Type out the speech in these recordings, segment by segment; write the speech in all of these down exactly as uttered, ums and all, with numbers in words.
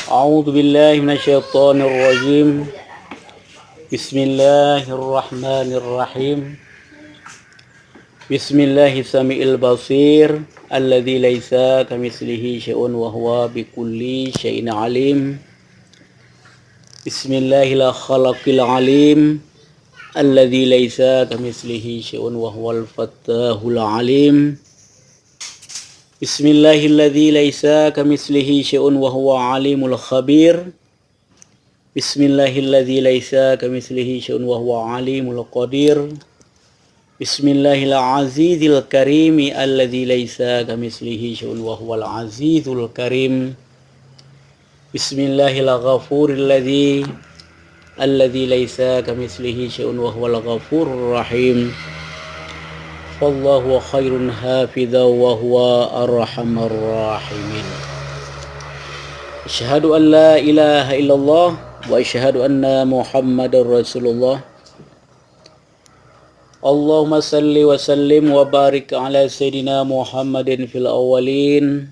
أعوذ بالله من الشيطان الرجيم. بسم الله الرحمن الرحيم. بسم الله السميع البصير الذي ليس كمثله شيء وهو بكل شيء عليم. بسم الله الخلاق العليم الذي ليس كمثله شيء وهو الفتاح العليم. بسم الله الذي ليس كمثله شيء وهو العليم الخبير. بسم الله الذي ليس كمثله شيء وهو العليم القدير. بسم الله العزيز الكريم الذي ليس كمثله شيء وهو العزيز الكريم. بسم الله الغفور الذي، الذي ليس كمثله شيء وهو الغفور الرحيم. فالله خير حافظا وهو أرحم الراحمين. أشهد أن لا إله إلا الله وأشهد أن محمدا رسول الله. اللهم صل وسلم وبارك على سيدنا محمد في الأولين،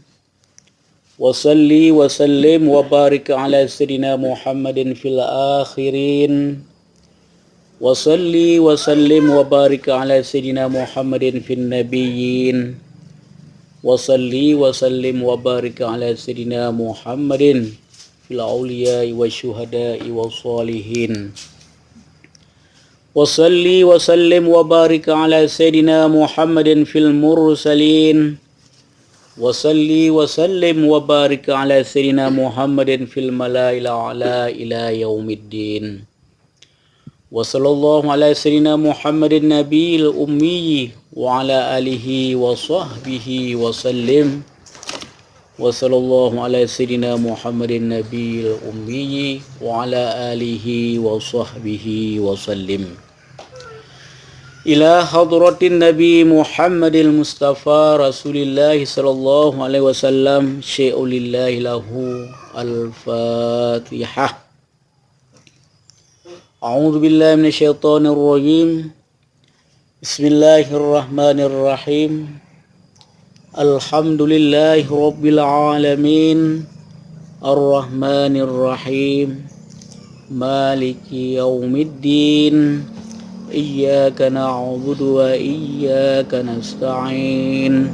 وصل وسلم وبارك على سيدنا محمد في الآخرين، وصل وسلم وبارك على سيدنا محمد في النبيين، وصل وسلم وبارك على سيدنا محمد في الأولياء والشهداء والصالحين. وصل وسلم وبارك على سيدنا محمد في المرسلين. وصل وسلم وبارك على سيدنا محمد في الملأ الأعلى إلى يوم الدين. وصلى الله على سيدنا محمد النبي الأمي وعلى آله وصحبه وسلم. وصلى الله على سيدنا محمد النبي الأمي وعلى آله وصحبه وسلم. إلى حضرة النبي محمد المصطفى رسول الله صلى الله عليه وسلم، شيء لله له. الفاتحة. أعوذ بالله من الشيطان الرجيم. بسم الله الرحمن الرحيم. الحمد لله رب العالمين. الرحمن الرحيم. مالك يوم الدين. إياك نعبد وإياك نستعين.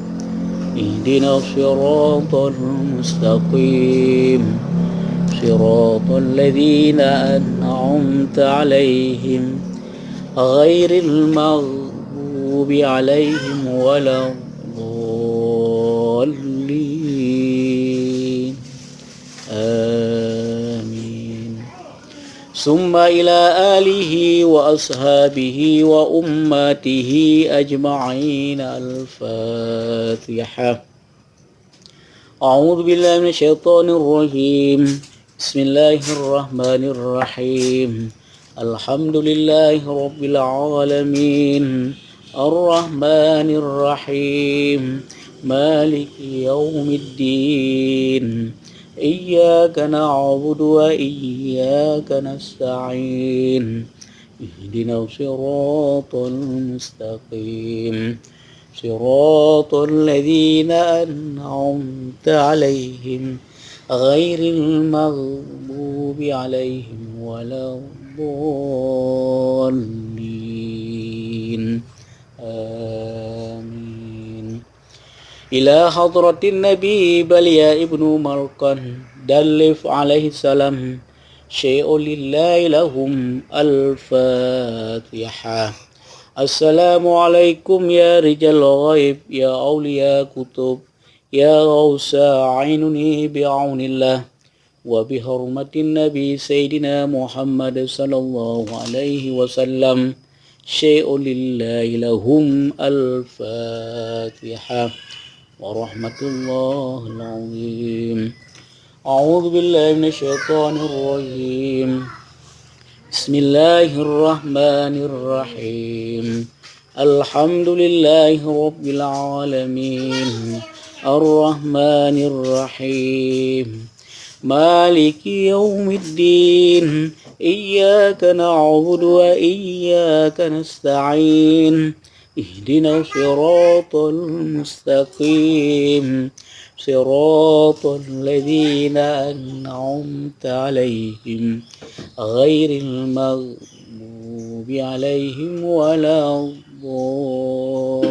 اهدنا الصراط المستقيم. صراط الذين أنعمت عليهم غير المغضوب عليهم ولا الضالين. آمين. ثم إلى آله وأصحابه وأمته أجمعين. الفاتحة. أعوذ بالله من الشيطان الرجيم. بسم الله الرحمن الرحيم. الحمد لله رب العالمين. الرحمن الرحيم. مالك يوم الدين. إياك نعبد وإياك نستعين. اهدنا الصراط المستقيم. صراط الذين أنعمت عليهم غير المغضوب عليهم ولا الضالين. آمين. إلى حضرة النبي بليا ابن مرقن دلف عليه السلام، شيء لله لهم. الفاتحة. السلام عليكم يا رجال الغيب، يا أولياء كتب، يا غوث أعينوني بعون الله، وبحرمة النبي سيدنا محمد صلى الله عليه وسلم، شيء لله لهم. الفاتحة. ورحمة الله العظيم. أعوذ بالله من الشيطان الرجيم. بسم الله الرحمن الرحيم. الحمد لله رب العالمين. الرحمن الرحيم. مالك يوم الدين. إياك نعبد وإياك نستعين. اهدنا الصراط المستقيم. صراط الذين أنعمت عليهم غير المغضوب عليهم ولا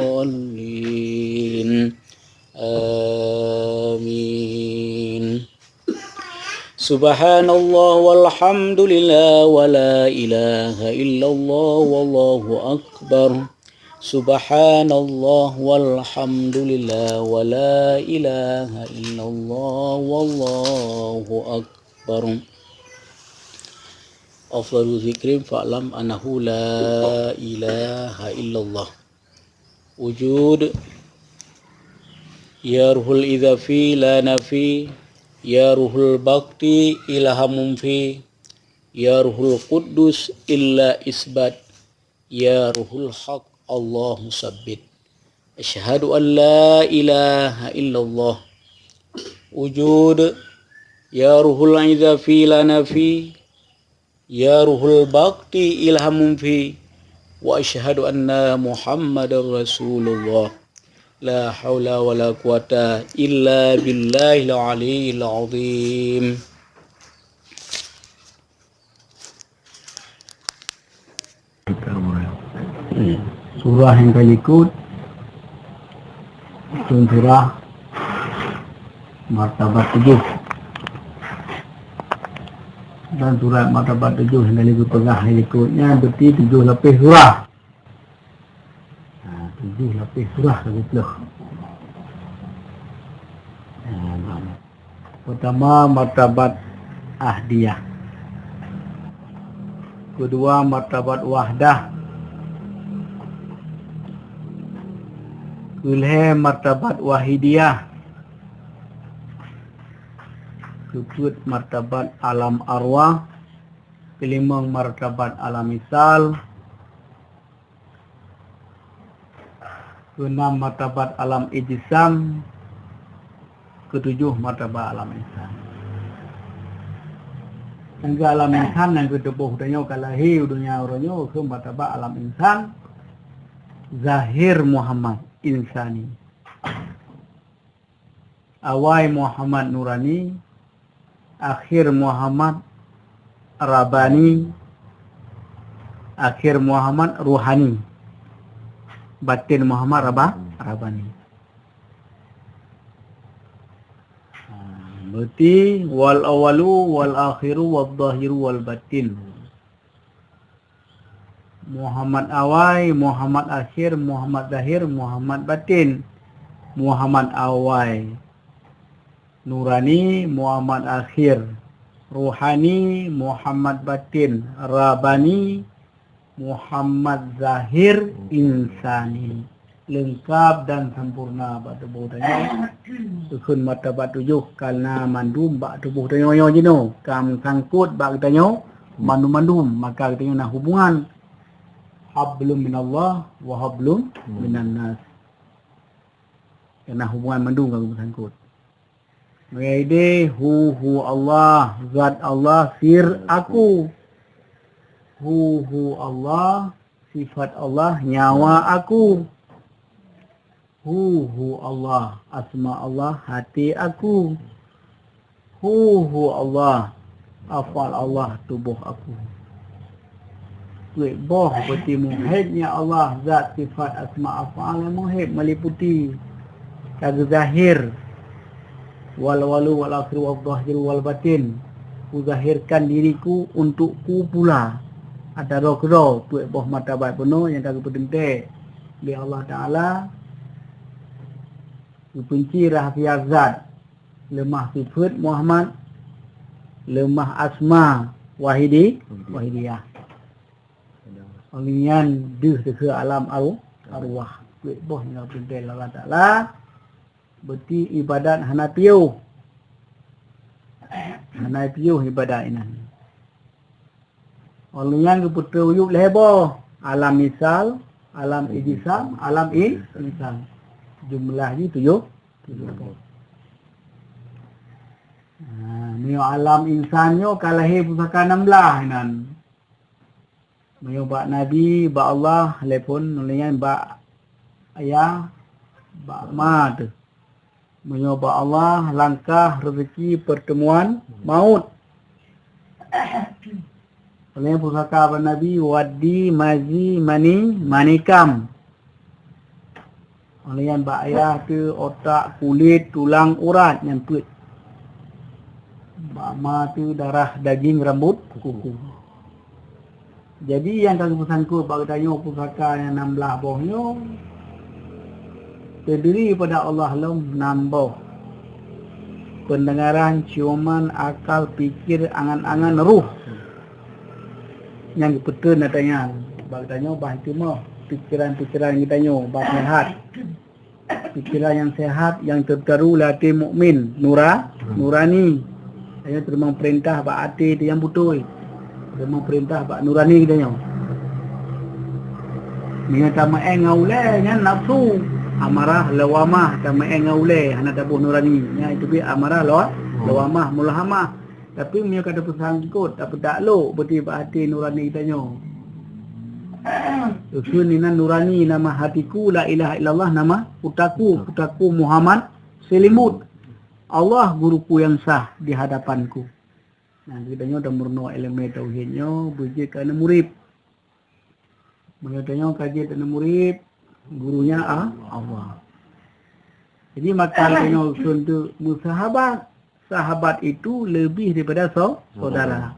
الضالين. آمين. سبحان الله والحمد لله ولا إله إلا الله والله أكبر. سبحان الله والحمد لله ولا إله إلا الله والله أكبر. أفضل ذكر فاعلم أنه لا إله إلا الله. وجود، يا روح الإضافي لا نفي، يا روح الباقي إلهام في، يا روح القدس إلا إثبات، يا روح الحق الله ثبت. أشهد أن لا إله إلا الله. وجود، يا روح الإضافي لا نفي، يا روح الباقي إلهام في، وأشهد أن محمدا رسول الله. لا حول ولا قوة إلا بالله العلي العظيم. Surah nyang ka likot, itu surah Martabat Tujoh. Dan surat Martabat Tujoh nyang ka likot peugah nyang likot nyan berarti tujoh lapéh surah. Ha, tujoh lapéh surah ka geuplôh. Ha, nah. Pertama, martabat ahdiyah. Kedua, martabat wahdah. Keulhée, martabat wahidiyah. Keupeuet, martabat alam arwah. Keulimong, martabat alam misal. Keunam, martabat alam ijsam. Keutujoh, martabat alam insan. Nyang keu alam insan, nyang keu tuboh tanyoe ka lahé u donya uroe nyoe, keu martabat alam insan, zahir Muhammad insani. Awai Muhammad nurani, akhir Muhammad rabani, akhir Muhammad ruhani, batin Muhammad raba-, rabani. Ha, berarti wal awalu wal akhiru wal zahiru wal batin. Muhammad awai, Muhammad akhir, Muhammad zahir, Muhammad batin. Muhammad awai nurani, Muhammad akhir ruhani, Muhammad batin rabani, Muhammad zahir insani. Leungkab dan sempurna bak tuboh tanyoe. Keuheun martabat tujoh ka na mandum bak tuboh tanyoe nyoe jinoe, ka meusangkot bak geutanyoe mandum-mandum, maka geutanyoe na hubungan hablum minallah wa hablum minannas. Ka na hubungan mandum ka meusangkot. Meunyoe idéh, hu, hu Allah, zat Allah, sir aku. Hu, hu Allah, sifat Allah, nyawa aku. Hu, hu Allah, asma Allah, hati aku. Hu, hu Allah, afal Allah, tuboh aku. Peuet boh beuti muhébnya Allah, zat, sifat, asma, afal nyang muhéb meuliputi ka geuzahir. Wal awalu wal akhiru wal zahiru wal batin. Kuzahirkan diriku untukku pula. Ata droe keudroe peuet boh martabat bunoe nyang ka geupeuteuntèe lé Allah Taala. Geupeunci rahsia zat, leumah sifeut Muhammad, leumah asma wahidi, wahidiyah. Óh lheueh nyan deuh teuka alam aru-, arwah. Peuet boh nyang geupeuteuntèe lé Allah Taala, berarti ibadat hana piôh. Hana piôh ibadat inan. Óh lheueh nyan geupeuteubiet lhèe boh, alam misal, alam ijsam, alam in-, insan. Jumlah jih tujoh, tujoh boh. Ha, meunyoe alam insan nyoe ka lahé pusaka nam blah inan. Meunyoe bak Nabi, bak Allah, lhèe phon, óh lheueh nyan bak ayah, bak ma teuh. Meunyoe bak Allah, langkah, rezeki, pertemuan, maut. Oleh pusaka bak Nabi, waddi, mazi, mani, manikam. Oleh nyan bak ayah teuh otak, kulét, tulang, urat nyan peuet. Bak ma teuh darah, daging, rambut, kuku. Jadi nyang ka geupeusankot bak geutanyoe pusaka nyang nam blah boh nyoe, teudiri pada Allah lom nam boh. Peundengaran, ciuman, akal, pikir, angan-angan, ruh. Nyang geupeuteun ata nyan bak geutanyoe bah teumoh pikeran-pikeran geutanyoe bah seuhat. Pikeran nyang seuhat nyang teukaru lé até mukmin, nura-, nurani. Tanyoe teurimong peurintah bak até teuh nyang beutôi. Teurimong peurintah bak nurani geutanyoe. Meunyoe tameu'en ngon ulée nyan nafsu, amarah, lawamah, tameu'en ngon ulée hana taboh nurani. Nyan teubiet amarah, lawa-, lawamah, mulhamah. Tapi meunyoe ka tapeusankot, tapeudaklok beutôi bak até nurani geutanyoe. Ukeue inan nurani nama hatiku, la ilaha illallah nama utaku, utaku Muhammad seulimbot. Allah guruku nyang sah di hadapanku. Nah, geutanyoe tameurunoe ileumé tauhid nyoe beujeuet keu aneuk murit. Meunyoe tanyoe ka jeuet aneuk murit, gurunya a-, Allah. Jadi maka tanyoe kheun teuh meusahabat. Sahabat itu lebih daripada sau-, saudara.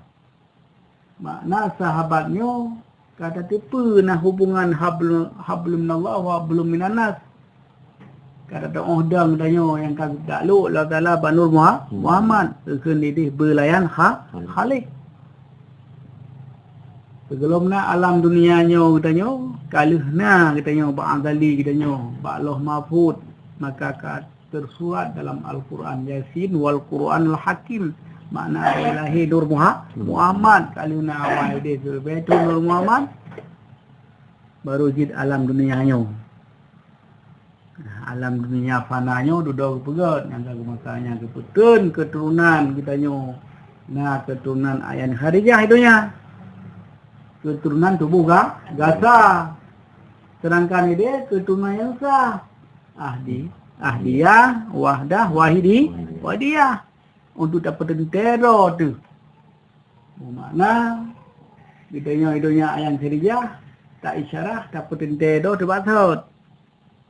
Makna sahabat nyoe ka tateupeue na hubungan hablum, hablum minallah wa hablum minannas. Ka tatu'oh dong tanyoe nyang ka geutaklok Allah Taala bak Nur Muha-, Muhammad, kheun idéh beulayan kha-, Khalik. Sigohlom na alam dunia nyoe geutanyoe, ka lheueh na geutanyoe bak azali geutanyoe, bak Lauh Mahfuz, maka ka teusurat dalam Al-Quran, Yasin wal Quranul Hakim. Makna awai lahé Nur Muha-, Muhammad, ka lheueh na awai idéh teuh Baitul Nur Muhammad, baru jeuet alam dunia nyoe. Alam dunia fana nyoe dudoe geupeugét, nyang ka geumasa nyang geupeuteun keuturonan geutanyoe, na keuturonan Ayah Khadijah i donya. Keuturonan tuboh ga-, gasa. Sedangkan idéh keuturonan nyang sah. Ahdi-, Ahdiyah, Wahdah, Wahidi-, Wahidiyah. Untuk tapeuteuntèe droe teuh. Beumakna, geutanyoe i donya Ayah Khadijah, ta isyarah tapeuteuntèe droe teuh bak sot.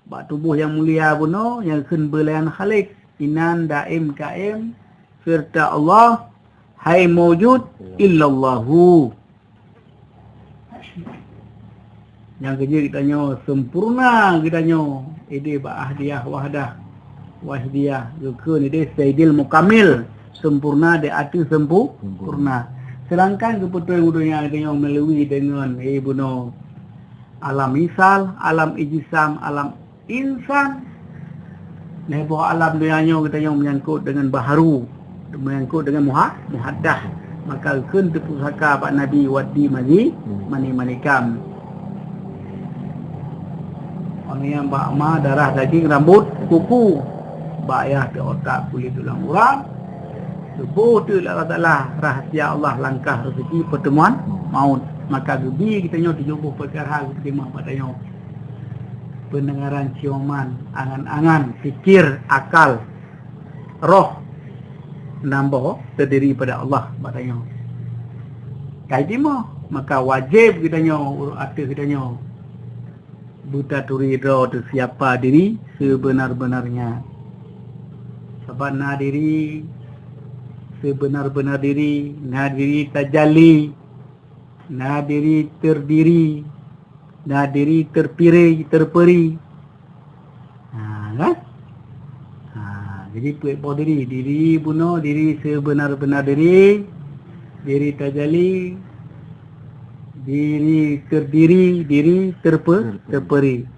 Bak tuboh nyang mulia bunoe nyang kheun beulayan Khalik, inan daim kaim, seureuta Allah, hai maujud illallahu. Nyang keujeuet geutanyoe sempurna geutanyoe idéh bak Ahdiyah Wahdah, Wahdiyah geukheun idéh Saidil Mukamil, sempurna di ateueh sempu-, sempurna. Sedangkan geupeutôi u donya geutanyoe meulalu deungon, eh, bunoe alam misal, alam ijsam, alam insan. Lhèe boh alam donya nyoe geutanyoe meunyangkot deungon baharu, meunyangkot deungon muha-, muhaddah. Maka geukheun teupusaka bak Nabi waddi mazi-, mani manikam. Awak nyan bak ma darah daging rambot kuku, bak yah teuh otak kulét tulang urat, tuboh teuh Allah Taala rahsia Allah langkah rezeki pertemuan maut. Maka geubi geutanyoe tujoh boh peukara geupeuteurimong bak tanyoe. Peundengaran, ciuman, angan-angan, pikir, akal, roh, nam boh teudiri pada Allah bak tanyoe. Ka jitimoh, maka wajéb geutanyoe ureueng ateueh geutanyoe beutaturi droe teuh siapa diri seubeunar-beunarnya. Sabab na diri seubeunar-beunar diri, na diri tajali, na diri teudiri, na diri teupiri, teupeuri. Ha, kan? Ha, jadi peuet boh diri, diri bunoe, diri seubeunar-beunar diri, diri tajali, diri teudiri, diri teupe-, teupeuri.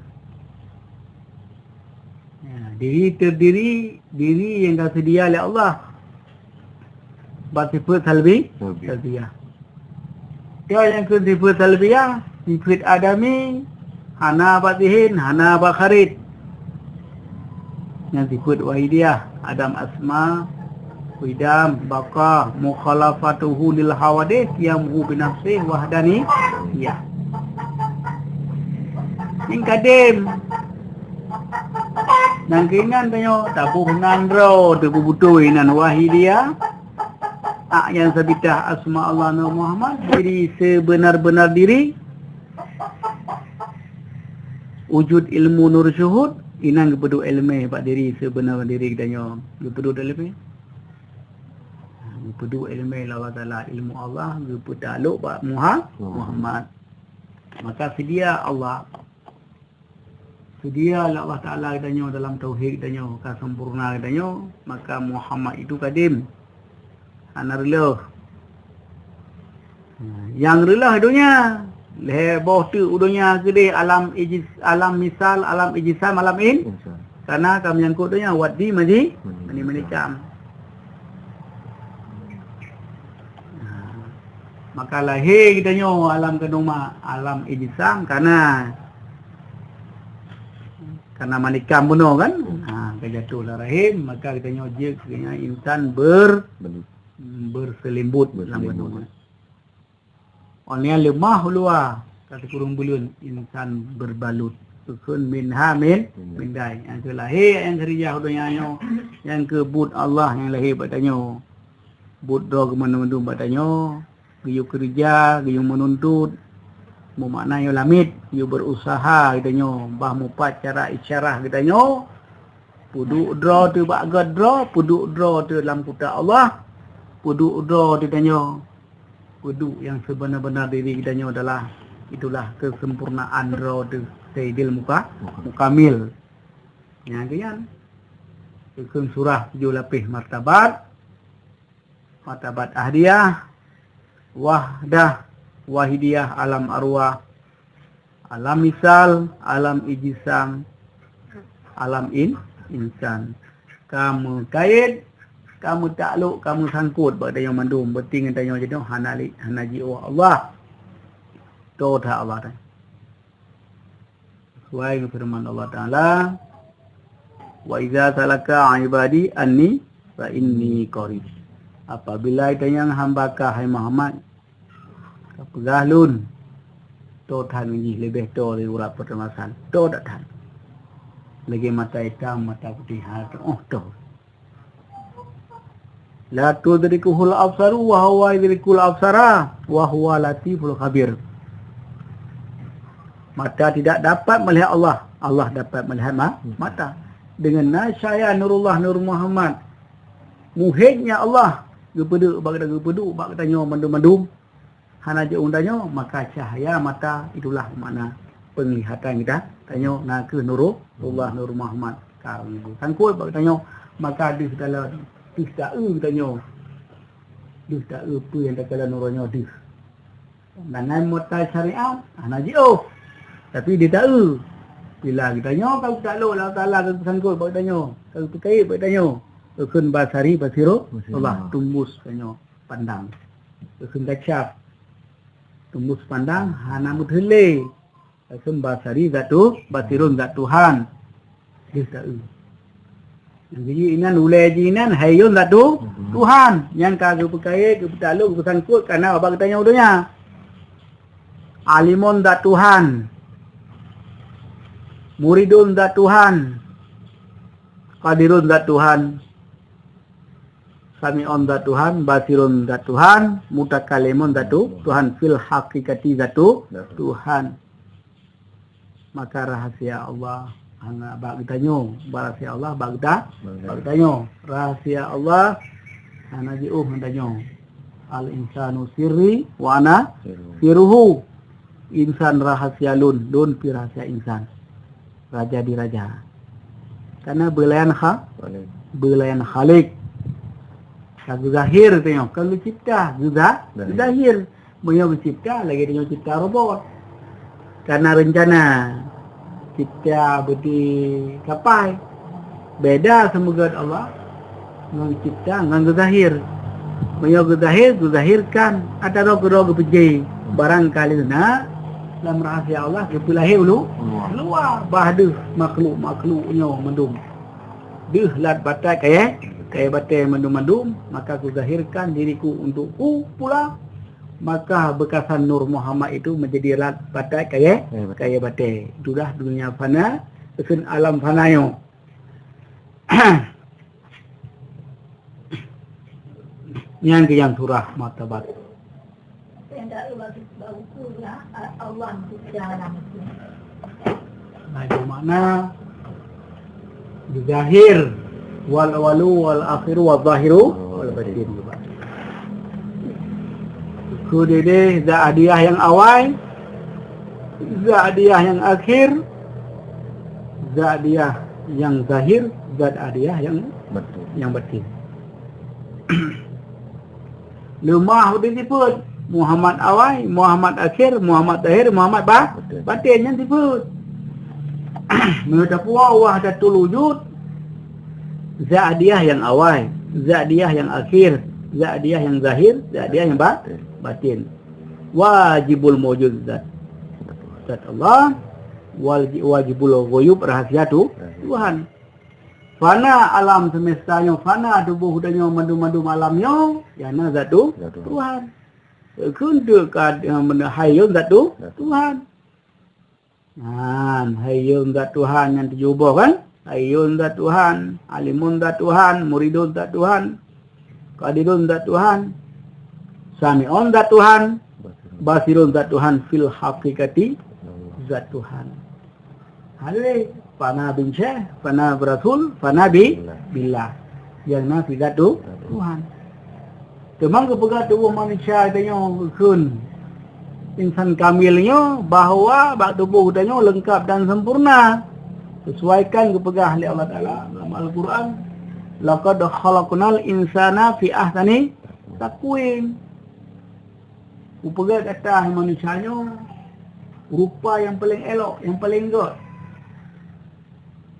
Ya, diri teudiri, diri nyang ka seudia lé Allah. Bak sifeuet salbi-, salbiyah. Salbiyah. Nyan nyang keu sifeuet salbiyah, sifeuet adami, hana bak zihin, hana bak kharij. Nyan sifeuet wahidiyah, adam asma, qidam, baqa, mukhalafatuhu lil hawadits, qiyamuhu binafsih, wahdaniyah. Nyang kadém, Nyang keunan tanyoe taboh nan droe teupeubutôi nan Wahidiyah, ak nyang sabitah asma Allah Nur Muhammad, diri seubeunar-beunar diri, wujud ilmu nur syuhud, inan geupeuduek ileumèe bak diri seubeunar diri geutanyoe. Geupeuduek ileumèe. Geupeuduek ileumèe lé Allah Taala, ilmu Allah geupeutalok bak Muha-, Muhammad. Maka seudia Allah, seudia lé Allah Taala geutanyoe dalam tauhid geutanyoe, ka sempurna geutanyoe, maka Muhammad itu kadim. Hana reuloh. Nyang reuloh donya. Lhèe boh teuk u donya keudeh alam ijis-, alam misal, alam ijisam, alam in. Insan. Karena ka menyangkut donya, waddi maji-, Mani. Mani manikam. Nah, maka lahé geutanyoe alam kandong ma-, alam ijisam karena, karena manikam bunoe kan. Ha, ka jatuh lam rahim, maka geutanyoe jeuet keu insan ber-, Belut. Berselimbut lam Berselimbut. Kandungan. Óh lheueh leumah u luwa, ka sikureueng buleuen insan berbalut. Sukun minha min, Min. Mindai. Nyang keu lahé, nyang keu rijah u donya nyoe, nyang keu buet Allah nyang lahé bak tanyoe. Buet droe geumeunundum bak tanyoe, geuyue keureuja, geuyue meununtut. Meumakna nyoe lamiet, geuyue berusaha geutanyoe, bah mupat cara isyarah geutanyoe. Peuduek droe teuh bak gét droe, peuduek droe teuh lam kuta Allah, peuduek droe teuh tanyoe. Peuduek nyang seubeunar-beunar diri geutanyoe adalah, itulah kesempurnaan droe teuh Sayyidil Muka-, Mukamil. Nyang keu nyan, keu surah tujoh lapéh martabat, martabat ahdiyah, wahdah, wahidiyah, alam arwah, alam misal, alam ijisam, alam in-, insan. Ka meukayét, ka meutaklok, ka meusangkot bak tanyoe mandum, beuti ngon tanyoe jinoe hana li-, hana jiôh Allah. Toh that Allah Taala. Sesuai ngon firman Allah Taala, "Wa iza salaka ibadi anni fa inni qarib." Apabila tanyong hamba ka, hai Muhammad, ka peugah lôn, toh that ngon jih leubeh toh dari urat peuteumasan. Toh that that. Lagèe mata itam, mata putéh, ha, toh, oh, toh. La tudrikuhul absaru wa huwa yudrikul absara wa huwa latiful khabir. Mata tidak dapat melihat Allah, Allah dapat melihat ma-, mata. Dengan na cahaya Nurullah Nur Muhammad, muhitnya Allah, geupeuduek bak, geupeuduek bak geutanyoe mandum-mandum. Hana jiôh tanyoe, maka cahaya mata itulah makna penglihatan kita. Tanyoe na kheueh Nurullah Nur Muhammad. Ka sangkot bak tanyoe, maka deuh dalam, deuh taeu tanyoe. Deuh taeu peue nyang takalon uroe nyoe deuh. Dengan mata syariat, hana jiôh. Tapi deuh taeu. Bila geutanyoe ka geutalok Allah Taala ka geusangkot bak tanyoe, ka geupeukaét bak tanyoe. Ukun basari basiru, Basirullah. Allah tumbus tanyoe pandang. Ukun kaca. Tumbus pandang hana meuteulé. Langsung basari zat tu, basirun zat Tuhan. Deuh taeu. Nyang jih inan, ulèe jih inan, hayyun zat tu, Tuhan. Nyang ka geupeukaét, geupeutalok, geupeusangkot, karena bak geutanyoe donya. Alimun zat Tuhan. Muridun zat Tuhan. Qadirun zat Tuhan. Sami'un zat Tuhan, basirun zat Tuhan, mutakalimun zat tu-, Tuhan, fil haqiqati zat tu-, Tuhan. Maka rahasia Allah hana bak geutanyoe, rahasia Allah bak geuta-, bak geutanyoe. Rahasia Allah hana jiôh ngon tanyoe. Al insanu sirri wa ana sirruhu. Insan rahasia lôn, lôn pih rahasia insan. Raja di raja. Karena beulayan kha-, beulayan Khalik. Ka geuzahir tanyoe, ka geucipta, geuza-, geuzahir. Meunyoe geucipta, lagèe tanyoe cipta robot. Karena rencana cipta beuti kapai. Beda seumeugöt Allah ngon cipta ngon geuzahir. Meunyoe geuzahir, geuzahirkan, ata droe keudroe geupeujeuet. Barangkali na lam rahasia Allah geupeulahé ulu, luwa, bah deuh makhluk-makhluk nyoe mandum. Deuh lat batai kayèe, kayèe batèe mandum-mandum, maka kuzahirkan diriku untukku pula. Maka beukasan Nur Muhammad itu menjadi lat batai kayèe, kayèe batèe. Itulah dunia fana, eukheun alam fana nyoe. Nyan keuh nyang surah martabat. Nah, itu makna zahir, wal awalu wal akhiru wal zahiru wal batin. Keu deh zat adiyah nyang awai, zat adiyah nyang akhir, zat adiyah nyang zahir, zat adiyah nyang Batin. nyang batin. Leumah beutôi sifeuet. Muhammad awai, Muhammad akhir, Muhammad zahir, Muhammad ba-, Batin. Batin nyan sifeuet. Meunyoe tapuwoe wahdatul wujud, zat adiyah nyang awai, zat adiyah nyang akhir, zat adiyah nyang zahir, zat adiyah nyang ba-, Batin. Batin. Wajibul wujud zat, zat Allah, wal-, wajibul ghuyub rahasia tu-, Rahasia. Tuhan. Fana alam semesta nyoe, fana tuboh geutanyoe mandum-mandum alam nyoe, nyang na zat tu-, Zat Tuhan. Tuhan. Kheun teuka, eh, meunan hayyun zat tu-, Zat Tuhan. Nan, hayyun zat Tuhan nyang tujoh boh kan? Hayyun zat Tuhan, alimun zat Tuhan, muridun zat Tuhan, qadirun zat Tuhan, sami'un zat Tuhan, basirun zat Tuhan, fil haqiqati zat Tuhan. Hale, fana bin syekh, fana birasul, fana bi-, Billah. Billah. Nyang na fi zat tu-, Tuhan. Teuma geupeugah tuboh manusia tanyoe kheun insan kamil nyoe bahwa bak tuboh tanyoe leungkab dan sempurna. Sesuaikan geupeugah lé Allah Taala dalam Al-Quran, "Laqad khalaqnal insana fi ahsani taqwim." Kupeugét gata hai manusia nyoe rupa nyang paleng élok, nyang paleng gét.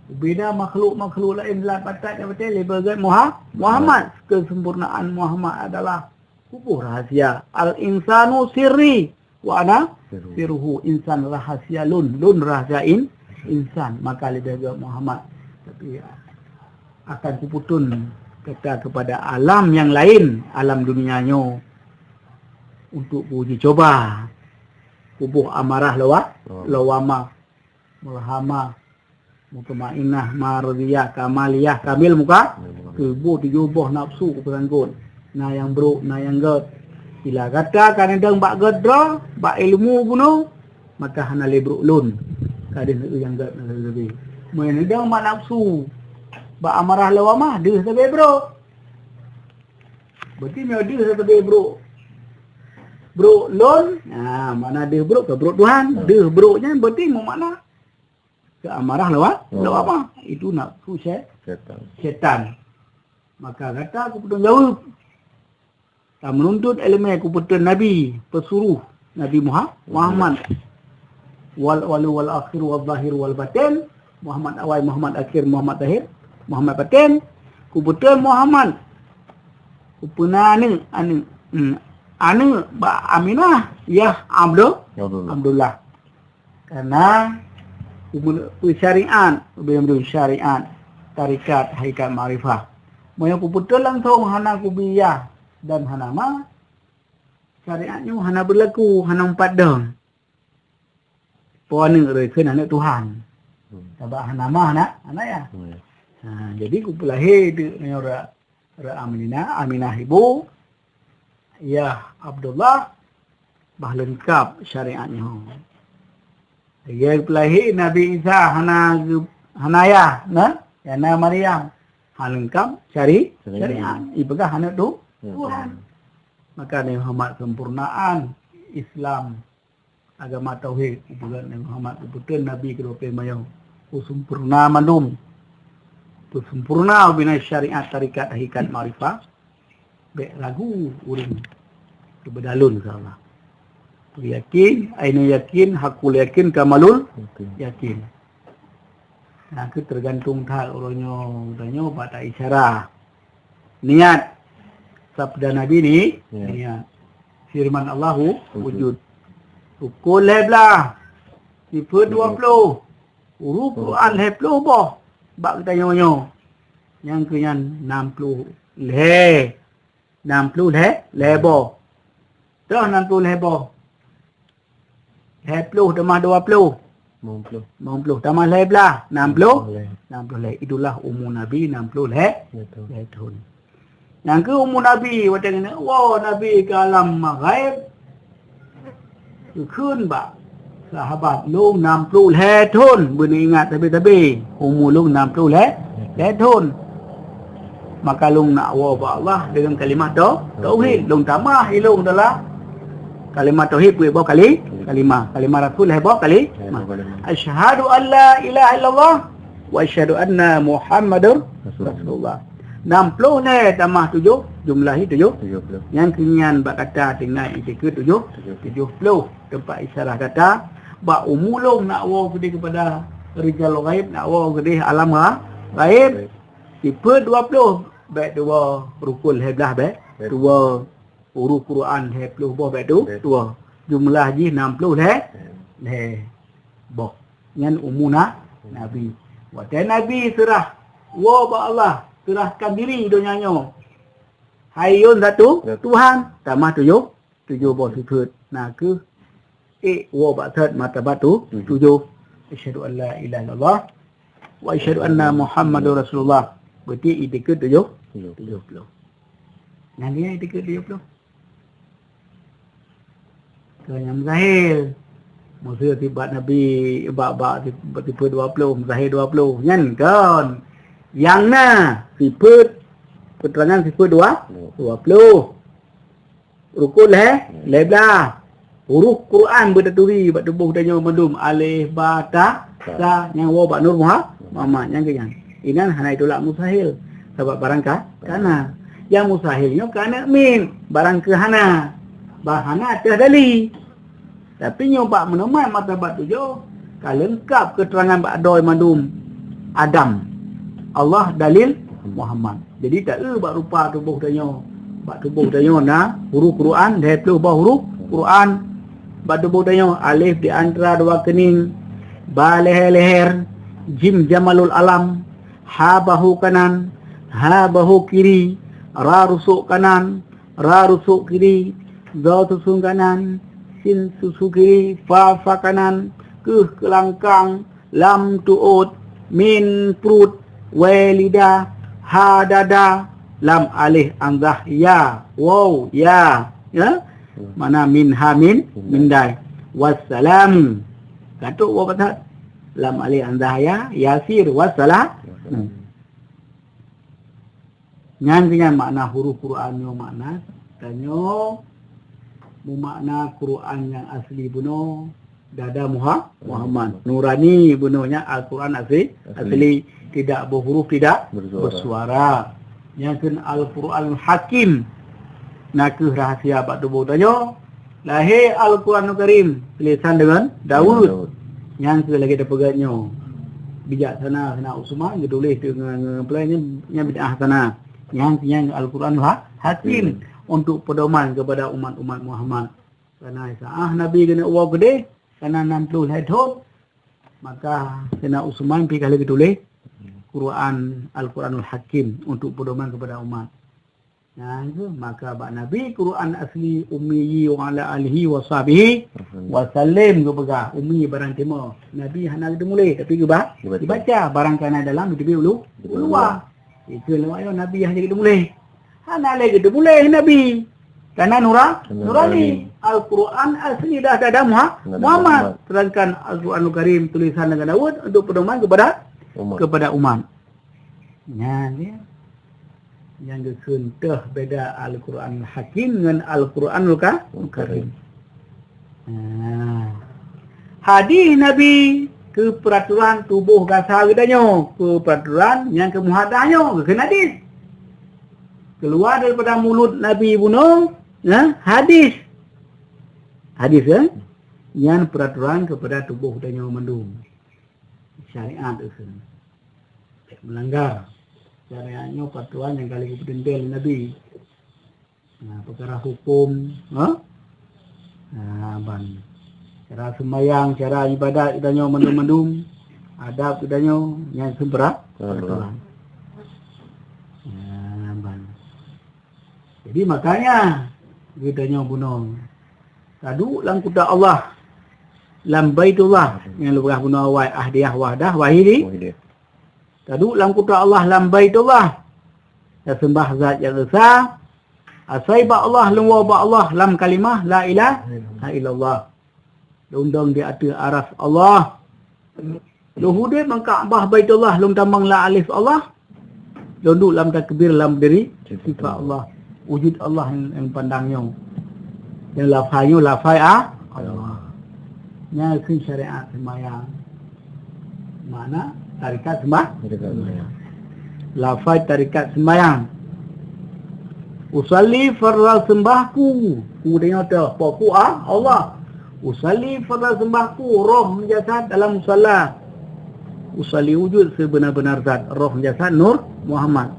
Ubena makhluk-makhluk laén lam patat nyang patéh leubeh gét Muha-, Muhammad. Keusempurnaan Muhammad adalah kuboh rahasia. Al-insanu sirri wa ana Sirruhu. Sirruhu. Insan rahasia lôn, lôn rahasia in-, insan. Maka leubeh gét Muhammad. Tapi akan kupeutron gata kepada alam nyang laén, alam dunia nyoe. Untuk kuuji coba. Kuboh amarah lawa-, Oh. lawamah, mulhamah, mutmainnah, mardiyah, kamaliyah, kamil muka. Kamil muka. Kuboh tujoh boh nafsu kupeusangkot. Na nyang brok, na nyang gét. Bila gata ka neudong bak gét droe, bak ilmu bunoe, maka hana lé brok lôn. Ka deuh nyang gét na sabe-sabe. Meunyoe neudong bak nafsu, bak amarah lawamah, deuh sabe brok. Berarti meunyoe deuh sabe brok, brok lôn, nah, makna deuh brok keu brok Tuhan. Hmm. Deuh brok nyan berarti meumakna keu amarah lawa-, Oh. lawamah. Itu nafsu sy-, Syaitan. syaitan. Maka gata kupeutanggung jaweueb. Tameununtut iéleumé kupeutron Nabi, peusuruh Nabi Muha-, Muhammad. Wal awwalu wal akhiru wal zahiru wal batin. Muhammad awai, Muhammad akhir, Muhammad zahir, Muhammad batin. Kupeutron Muhammad. Kupeuna aneuk, aneuk, hmm, aneuk bak Aminah, yah Abdul-, Abdullah. Abdullah. Karena umur syariat, ubé syariat, tarekat, hakikat, makrifah. Meunyoe kupeutron langsong hana kubi yah dan hana ma, syariat nyoe hana beulaku, hana meupat dong. Po aneuk reueh kheun aneuk Tuhan. Hmm. Sabab hana ma, hana, hana yah. Hmm. Ha, jadi kupeulahé teuk nyoe ra-, Aminah, Aminah ibu, yah Abdullah, bah leungkab syariat nyoe. Lagée peulahé Nabi Isa hana geu-, hana yah, na? Nyang na Maryam. Hana leungkab syari-, Syariat. syariat. Ipeugah aneuk tu-, Ya, Tuhan. Tuhan. Maka Nabi Muhammad sempurnaan Islam. Agama tauhid, kupeugah Nabi Muhammad, kupeutron Nabi keudua peuet mayoh, kusempurna mandum. Kusempurna ubena syariat, tarekat, hakikat, makrifah. Bék ragu ureuëng keu beudalon keu Allah. Yakin, ainul yakin, hakul yakin, kamalul Yakin. yakin. Nah, keu teugantung that uroe nyoe, uroe nyoe bak ta isyarah. Niat. Sabda Nabi ni, Ya. niat. Firman Allahu Wujud. wujud. Rukun lhée blaih. Sifeuet dua ploh. Huruf Quran lhée ploh boh. Bak geutanyoe nyoe. Nyang keu nyan nam ploh lhée. Nam ploh lhée, lhée boh. Toh nam ploh lhée boh. Lhée ploh teuma dua ploh. Limong ploh. Limong ploh. Tamah lhèe blah, nam ploh. Nam ploh lhèe. Nam ploh lhèe. Itulah umu Nabi nam ploh lhèe, lhèe thôn. Nyang keuh umu Nabi, watèe nyan, woe Nabi keu alam ghaib. Geukheun bak sahabat, "Lôn nam ploh lhèe thôn." Beuneuingat sabe-sabe, umu lôn nam ploh lhèe, lhèe thôn. Maka lôn nak woe bak Allah deungon kalimah tau-, tauhid. Lôn tamah ilôn dalam kalimah tauhid, peuet boh kali-, kalimah. Kalimah Rasul lhèe boh kali-, kalimah. "Asyhadu an la ilaha illallah wa asyhadu anna Muhammadur Rasulullah." Nam ploh lhèe tamah tujoh, jumlah jih tujoh. Tujoh ploh. Nyang keunyan bak kata tinggai itikeuet tujoh, tujoh ploh. Teumpat isyarah kata, bak umu lôn nak woe keudeh keupada rijal ghaib, nak woe keudeh alam gha-, ghaib. Ghaib. Sifeuet dua ploh, bèk tuwoe rukun lhèe blah bèk. Ghaib. Tuwoe huruf Quran lhèe ploh boh bèk tu-, bèk. Tuwoe. Jumlah jih nam ploh lhèe, hmm, lhèe boh. Nyan umu na-, hmm, Nabi. Watèe Nabi seurah woe bak Allah, serahkan diri donya nyoe. Hayyun satu, ya, Tuhan, tamah tujoh, tujoh boh sifeuet. Na keuh ék woe bak zat martabat tu, tujoh. Tujoh. Asyhadu an la ilaha illallah wa asyhadu anna Muhammadur Rasulullah. Berarti itikeuet tujoh, tujoh. Tujoh ploh. Nyan dia itikeuet tujoh ploh. Keu nyang mustahil. Maksud sifeuet Nabi bak, bak sifeuet dua ploh, mustahil dua ploh. Nyan kon. Nyang na sifeuet, keuteurangan sifeuet dua, dua ploh. Rukun lhèe, lhèe blah. Huruf Quran beutaturi bak tuboh tanyoe mandum, alif, ba, ta, sa, nyang woe bak Nur Muha-, Muhammad, nyang keu nyan. Inan hana itulak mustahil, sabab barang ka, kana. Nyang mustahil nyoe ka aneuk miet, barang keu hana. Bah hana teuh dali. Tapi nyoe bak meunomat martabat tujoh, ka leungkap keuteurangan bak doe mandum. Adam, Allah, dalil, Muhammad. Jadi, taeu bak rupa tuboh tanyoe. Bak tuboh tanyoe na huruf Quran, lhèe ploh boh huruf Quran. Bak tuboh tanyoe, alif di antara dua keuning, ba leher-leher, jim jamalul alam, ha bahu kanan, ha bahu kiri, ra rusuk kanan, ra rusuk kiri, dho susun kanan, sin susun kiri, fa, fa kanan, keuh keulangkang, lam tuôt, mim pruet, wai lidah, ha dada, lam alif hamzah ya, waw ya, ya. Hmm. Makna min ha min, min dal. Wassalamu. Ka trôk waw bak that. Lam alif hamzah ya, yasir, wassalam. Wassalam. Hmm. Nyan keuh nyan makna huruf Quran nyoe makna. Tanyoe meumakna Quran nyang asli bunoe dada Muha-, Muhammad. Nurani bunoe nyan Al-Quran asli, asli. Asli. Tidak berhuruf, tidak bersuara. Bersuara. Nyan keuh Al-Quranul Hakim. Na keuh rahasia bak tuboh tanyoe. Lahé Al-Quranul Karim tulisan deungon Daud. Deungon Daud. Nyan keuh lagèe tapeugah nyoe. Bijaksana Saidina Utsman geutuléh deungon, ngon, ngon, nyan, nyan bid'ah sana. Nyan, nyan Al-Quranul Ha-, Hakim. Hmm. Untuk pedoman kepada umat-umat Muhammad. Karena saat Nabi keuneuk woe keudeh, karena nam ploh lhèe thôn, maka Saidina Utsman pih ka lheueh geutuléh Quran, Al-Quranul Hakim untuk pedoman kepada umat. Nah, itu, maka bak Nabi Quran asli ummi wa ala alihi wa sahbihi wa sallim geupeugah, ummi barang timoh. Nabi hana geuteumuléh, tapi geuba-, geubaca. Geubaca, barang kana dalam geuteubit ulu-, uluwa. Itu lewat nyoe Nabi hana geuteumuléh. Hana lé geuteumuléh Nabi. Karena nura-, nurani. Nurani. Al-Quran asli dah dada Muha-, Muhammad. Muhammad. Sedangkan Al-Quranul Karim tulisan deungon Daud untuk pedoman kepada, umat. Kepada umat. Nyan dia. Nyang geukheun teuh beda Al-Quran Hakim ngon Al-Quranul Ka-, Karim. Nah. Hadis Nabi keu peraturan tuboh gasa geutanyoe, keu peraturan nyang keu muhadah nyoe, geukheun hadis. Keluar daripada mulut Nabi bunoe, nah, hadis. Hadis, eh? Nyan peraturan kepada tuboh tanyoe mandum. Syariat geukheun. Meulanggar. Syariat nyoe peraturan nyang ka lheueh geupeuteuntèe lé Nabi. Nah, peukara huköm, ha? Nah, ban. Cara seumayang, cara ibadat geutanyoe mandum-mandum, adab geutanyoe, nyan seumpra-, peraturan. Nah, ban. Jadi, makanya, geutanyoe bunoe taduek lam kuta Allah. lam Baitullah, nyang lôn peugah bunoe awai, ahdiyah, wahdah, wahidi. Wahidi. Taduek lam kuta Allah lam Baitullah. Taseumah zat nyang esa. Asai bak Allah, lôn woe bak Allah lam kalimah la ilaha illallah. Lôn dong di ateueh aras Allah. Lôn udeb lam Ka'bah Baitullah, lôn tamong lam alif Allah. Lôn duek lam takbir, lam diri sifat Allah. Wujud Allah nyang, nyang pandang nyoe. Nyang lafai nyoe lafai, ah, Allah. Nyan keuh syariat seumayang. Makna tarekat seumbah-, tarekat seumayang. Lafai tarekat seumayang. Usalli fardhu seumbahku. Ku tanyoe teuh, po ku, ah, Allah. Usalli fardhu seumbahku, roh meujasad dalam musalla. Usalli wujud seubeunar-beunar zat, roh meujasad Nur Muhammad.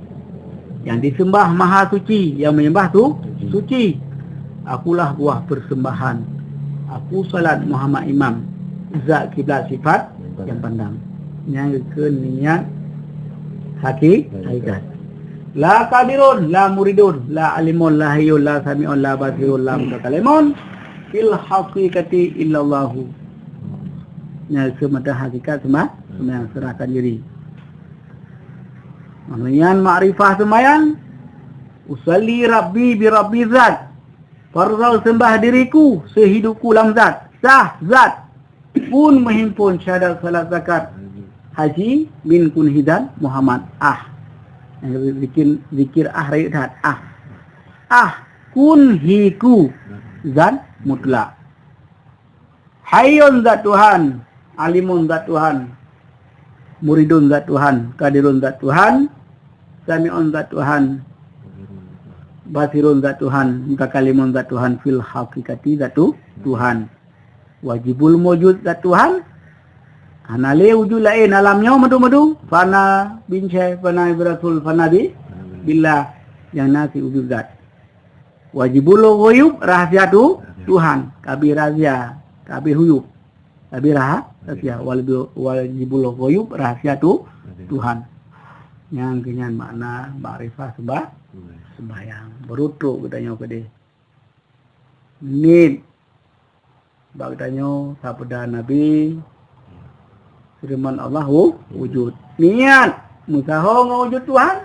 Nyang diseumah maha suci, nyang menyembah tu suci. Akulah buah persembahan. Aku salat Muhammad imam. Zat kiblat sifat nyang pandang. Nyang keu niat haki-, hakikat. La qadirun, la muridun, la alimun, la hayyun, la sami'un, la basirun, la mutakalimun. Fil haqiqati illallahu. Nyang seumata hakikat sema-, semayang serahkan diri. Nyan makrifah seumayang. Usalli Rabbi bi Rabbi zat. Fardhu seumbah diriku, seuhidupku lam zat. Sah zat. Kun meuhimpon syahadat salat zakat. Haji bin kun hidan Muhammad. Ah. Zikir, zikir ah rayeuk that. Ah. Ah. Kun hiku zat mutlak. Hayyun zat Tuhan, alimun zat Tuhan, muridun zat Tuhan, qadirun zat Tuhan, sami'un zat Tuhan, basirun zat Tuhan, mutakalimun zat Tuhan, fil haqiqati zat tu-, Tuhan. Wajibul wujud zat Tuhan, hana lé wujud laén alam nyoe madu-madu, fana bincai, fana birasul, fana bi billah, nyang na si wujud zat. Wajibul ghuyub, rahasia tu Tuhan. Kabi rahasia, kabi huyub. Kabi raha-, rahasia. Wal-, wajibul ghuyub, rahasia tu Tuhan. Nyang keu nyan makna makrifah seumbah-, sembahyang. Baru trok geutanyoe keudeh. Nit. Bak geutanyoe sabda Nabi, feureuman Allah wu-, wujud. Niat meusaho ngon wujud Tuhan,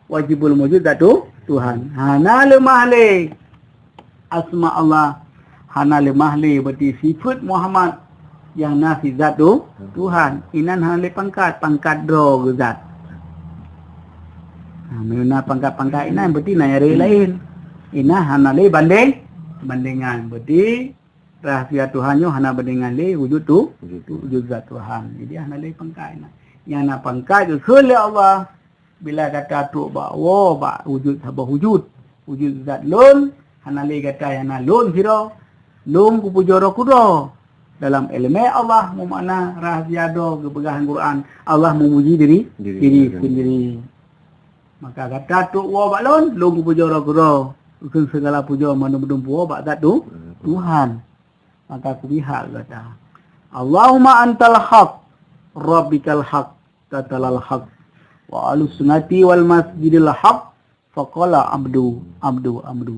wajibul wujud zat tu Tuhan. Hana leumah lé asma Allah, hana leumah lé berarti sifeut Muhammad nyang na si zat tu Tuhan. Inan hana lé pangkat, pangkat droe geu zat. Ha, meunyoe na pangkat-pangkat inan berarti na nyang laén. Inan hana lé bandeng, bandengan. Berarti rahasia Tuhan nyoe hana bandingan lé wujud tu, wujud tu, wujud zat Tuhan. Jadi hana lé pangkat na. Nyang na pangkat geukheun lé Allah, bila gata trok bak woe bak wujud saboh wujud. Wujud zat lôn, hana lé gata nyang na lôn sidroe. Lôn kupujoe droe keudroe. Dalam iéleumé Allah meumakna rahasia droe geupeugah lam Quran, Allah meumuji diri, diri, diri sendiri. Maka gata trok woe bak lôn, lôn kupujoe droe keudroe. Keu segala pujoe mandum-dum puwoe bak zat tu, Tuhan. Maka kubi hak gata. Allahumma antal haq, rabbikal haq, tatalal haq. Wa ahlus sunnati wal masjidil haq, faqala abdu, abdu, abdu.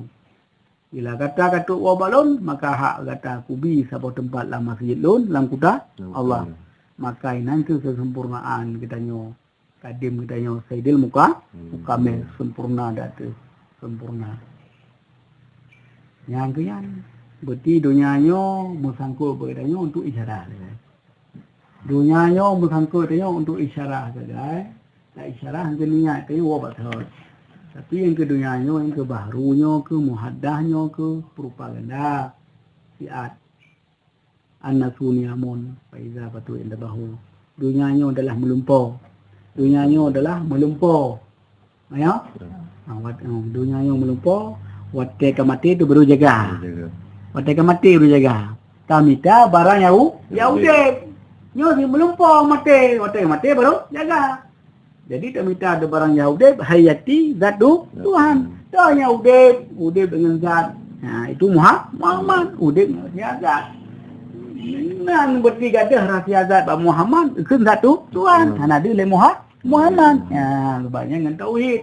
Bila gata ka trok woe bak lôn, maka hak gata kubi saboh teumpat lam masjid lôn, lam kuta Allah. Maka inan keuh keuseumpurnaan geutanyoe. Kadem geutanyoe Saidil Muka-, Mukamil, sempurna dak teuh, sempurna. Nyang keu nyan, berarti donya nyoe meusangkot bak geutanyoe untuk isyarah sagai. Donya nyoe meusangkot tanyoe untuk isyarah sagai. Dak isyarah keu niat tanyoe woe bak thot. Tapi nyang keu donya nyoe, nyang keu bahru nyoe, keu muhaddah nyoe, keu propaganda siat. An-nasu niyamun, fa iza fatu intabahu. Donya nyoe adalah meulumpo. Donya nyoe adalah meulumpo. Ya? Ha, wat-, ha, donya nyoe meulumpo, watée ka maté tu baru jaga. Baru jaga. Watée ka maté baru jaga. Tamita barang nyang u-, nyang udeb. Nyoe si meulumpo maté, watée ka maté baru jaga. Jadi tamita di barang nyang udeb, hayati zat tu Tuhan. Tuhan nyang udeb, udeb dengan zat. Ha, itu Muha-, Muhammad, udeb dengan zat. Nan berarti gadoh rahsia zat bak Muhammad, keu zat tu Tuhan. Hana deuh lé Muha-, Muhammad. Ha, leubeh nyan ngon tauhid.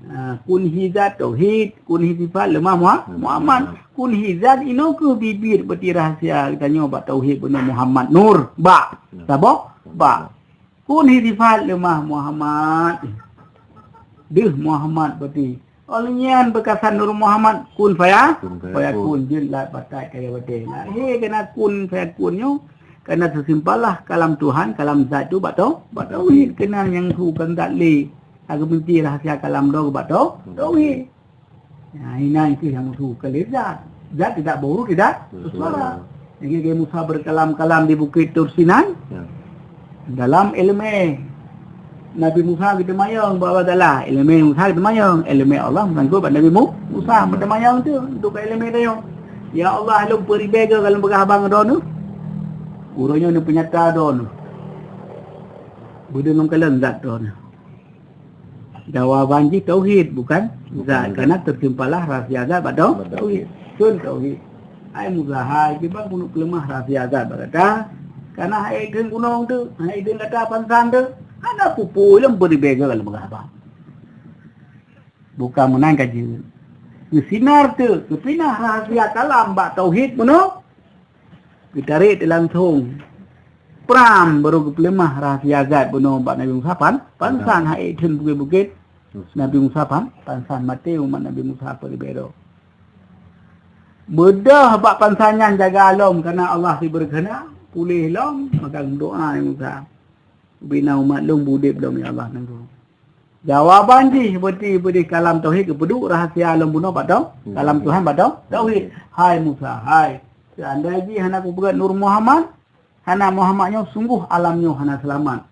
Ah, kun hi zat tauhid, kun hi sifat leumah Muha-, Muhammad. Kun hi zat inoe keuh bibit beuti rahsia geutanyoe bak tauhid bunoe Muhammad Nur. Bak. Saboh? Bak. Kun hi sifat leumah Muhammad. Deuh Muhammad beuti. Óh lheueh nyan beukasan Nur Muhammad kun faya-, Kun fayakun. Fayakun jeuet lat batat kaya watèe. Lahé keunan kun fayakun nyoe, keunan teusimpalah kalam Tuhan, kalam zat tu bak tau-, bak tauhid keunan nyang su kon zat lé. Ka geupeunci rahsia kalam droe bak tau-, tauhid. Nah, inan keuh nyang su kon lé zat. Zat tidak berhuruf, tidak bersuara. Bersuara. Lagèe Musa berkalam-kalam di Bukit Tur Sinai. Ya. Dalam ileumèe Nabi Musa geuteumanyong bak Allah Taala, ileumèe Musa geuteumanyong, ileumèe Allah meusangkot bak Nabi Mu-, Musa, meuteumanyong tu untuk ileumèe tanyoe. Ya Allah, lôn peuribèe goe ka lôn peugah haba ngon droeneuh. Uroe nyoe neupeunyata droeneuh. Beudeueng lôn kalon zat droeneuh. Jawaban jih tauhid, bukan zat. Bukan zat. Karena teusimpalah rahsia zat bak tau-, Bak tauhid. Kheun tauhid. Hai Musa, hai, kiban keuneuk peuleumah rahsia zat bak gata. Karena hai kheun gunong tu, hai kheun gata pansan tu. Hana peue-peue lom peuribèe goe ka lôn peugah haba. Bukan meunan ka jeuet. Geusinar teuk, geupinah rahsia kalam bak tauhid bunoe. Geutarek teuh langsong. Pram baru geupeuleumah rahsia zat bunoe bak Nabi Musa pan-, pansan. Nah. Hai kheun bukét-bukét. Musa. Nabi Musa pan-, pansan maté umat Nabi Musa peuribèe droe. Beudôh bak pansan nyan jaga lom, karena Allah sibeureukeuheundak, puléh lom, maka geudoa Musa. Bina umat lôn beudeb lom, ya Allah, nanggroe. Jawaban jih beuti beudeh kalam tauhid geupeuduek rahsia lôn bunoe bak tau-, Hmm. kalam Tuhan bak tau-, tauhid. Hai Musa, hai, seandai jih hana kupeugét Nur Muhammad, hana Muhammad nyoe, sungguh alam nyoe hana seulamat.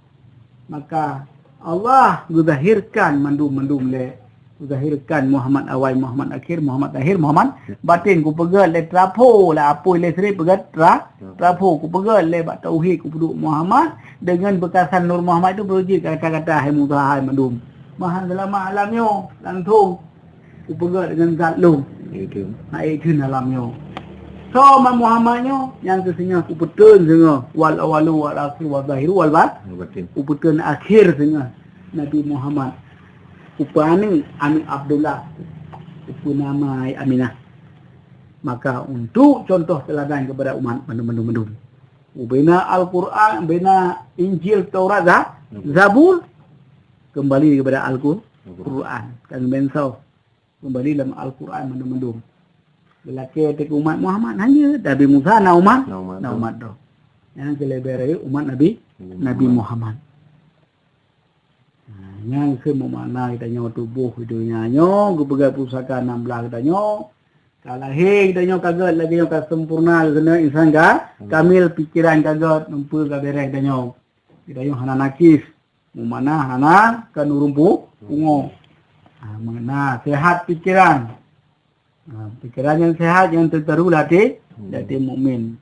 Maka Allah geuzahirkan mandum-mandum lé Kuzahirkan Muhammad awai, Muhammad akhir, Muhammad zahir, Muhammad batin. Kupeugét lé trapo, lé apui listrik peugét tra-, trapo. Kupeugét lé bak tauhid, kupeuduek Muhammad. Deungon beukasan Nur Muhammad tu beujeuet kata-kata hai Musa, hai mandum. Mahan seulamat alam nyoe, langsong kupeugét deungon zat lôn. Itu. Hai kheun alam nyoe. Soe man Muhammad nyoe? Nyang keu singoh kupeuteun singoh. Wal awalu wal akhiru wal zahiru wal ba-, Wal batin. Kupeuteun akhir singoh Nabi Muhammad. Kupeuaneuk aneuk Abdullah, kupeunamai Aminah. Maka untuk contoh teuladan keupada umat mandum-mandum. Ubena Al-Quran, ubena Injil, Taurat, Za-, Zabur, kembali kepada Al-Qur-, Quran. Kan ben soe? Kembali dalam Al-Quran mandum-mandum. Beulakée teuh umat Muhammad hanya Nabi Musa na umat, na umat, na umat tu. Nyang keu leubeh rayeuk umat Nabi, Nabi Muhammad. Nah, nyang keu meumakna geutanyoe tuboh di donya nyoe, geupeugah pusaka nam blaih geutanyoe, ka lahé geutanyoe ka gét lagée nyoe ka sempurna geutanyoe insan ka kamil pikeran ka gét, numpeue ka bereh geutanyoe. Geutanyoe hana nakis, meumakna hana keu nurumpu pungo. Ha, meumakna sehat pikeran. Ha, pikeran nyang sehat nyang teuteru lati, lati mukmin.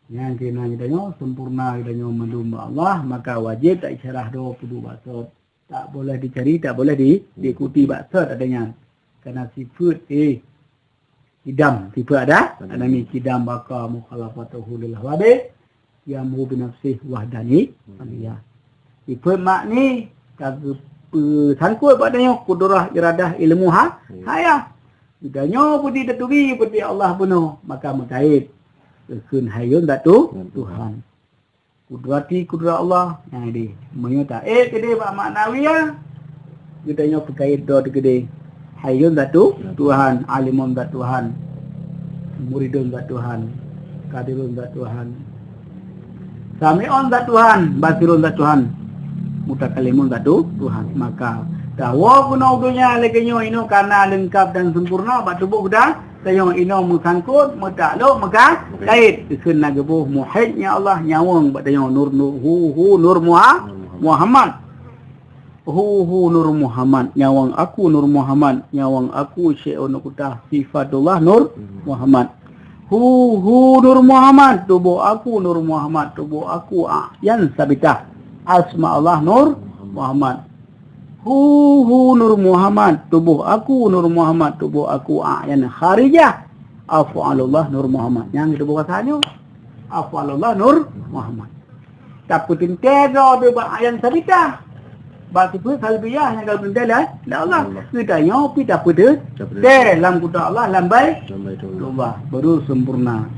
Nyang keunan geutanyoe sempurna geutanyoe mandum bak Allah, maka wajéb tak isyarah droe peuduek bak sot. Tak boleh dicari, tak boleh di-, diikuti bak sot adanya. Karena sifat, eh, kidam, sifat ada, adami kidam baqa mukhalafatuhu lil hawadith, qiyamuhu binafsihi wahdaniyah. Sifat mak ni ka geupeusangkot bak tanyoe kudrah, iradah, ilmu ha-, hayah. Geutanyoe budi taturi budi Allah bunoe, maka meukait keu kheun hayyun zat tu, Tuhan. Kudrati kudrat Allah, nyang di. Meunyoe taék keudeh bak maknawiyah, geutanyoe peukaét droe teuh keudeh. Hayyun zat tu, Tuhan, alimun zat Tuhan, muridun zat Tuhan, qadirun zat Tuhan, sami'un zat Tuhan, basirun zat Tuhan, mutakalimun zat tu, Tuhan. Maka, tawoe keunoe donya lagée nyoe inoe kana leungkab dan sempurna bak tuboh geuda-, Tanyoe inoe meusangkot, meutaklok, meuka-, kait. Keu kheun na geuboh muhit nyan Allah nyawöng bak tanyoe nur, nur, hu, hu, nur Muha-, Muhammad. Hu, hu, nur Muhammad, nyawöng aku nur Muhammad, nyawöng aku syai'un nuqtah sifatullah nur Muhammad. Hu, hu, nur Muhammad, tuboh aku nur Muhammad, tuboh aku a'yan sabitah asma Allah nur Muhammad. Hu, hu, nur Muhammad, tuboh aku nur Muhammad, tuboh aku a'yan kharijah, af'alullah nur Muhammad. Nyang geutuboh ka sajoe, af'alullah nur Muhammad. Tapeuteuntèe droe bak a'yan sabitah. Bak sifeut salbiyah nyang ka geupeurintah lé, lé Allah. Allah. Geutanyoe pih tapeuteuntèe lam kuta Allah, lam bai-, lam Baitullah. Baru sempurna.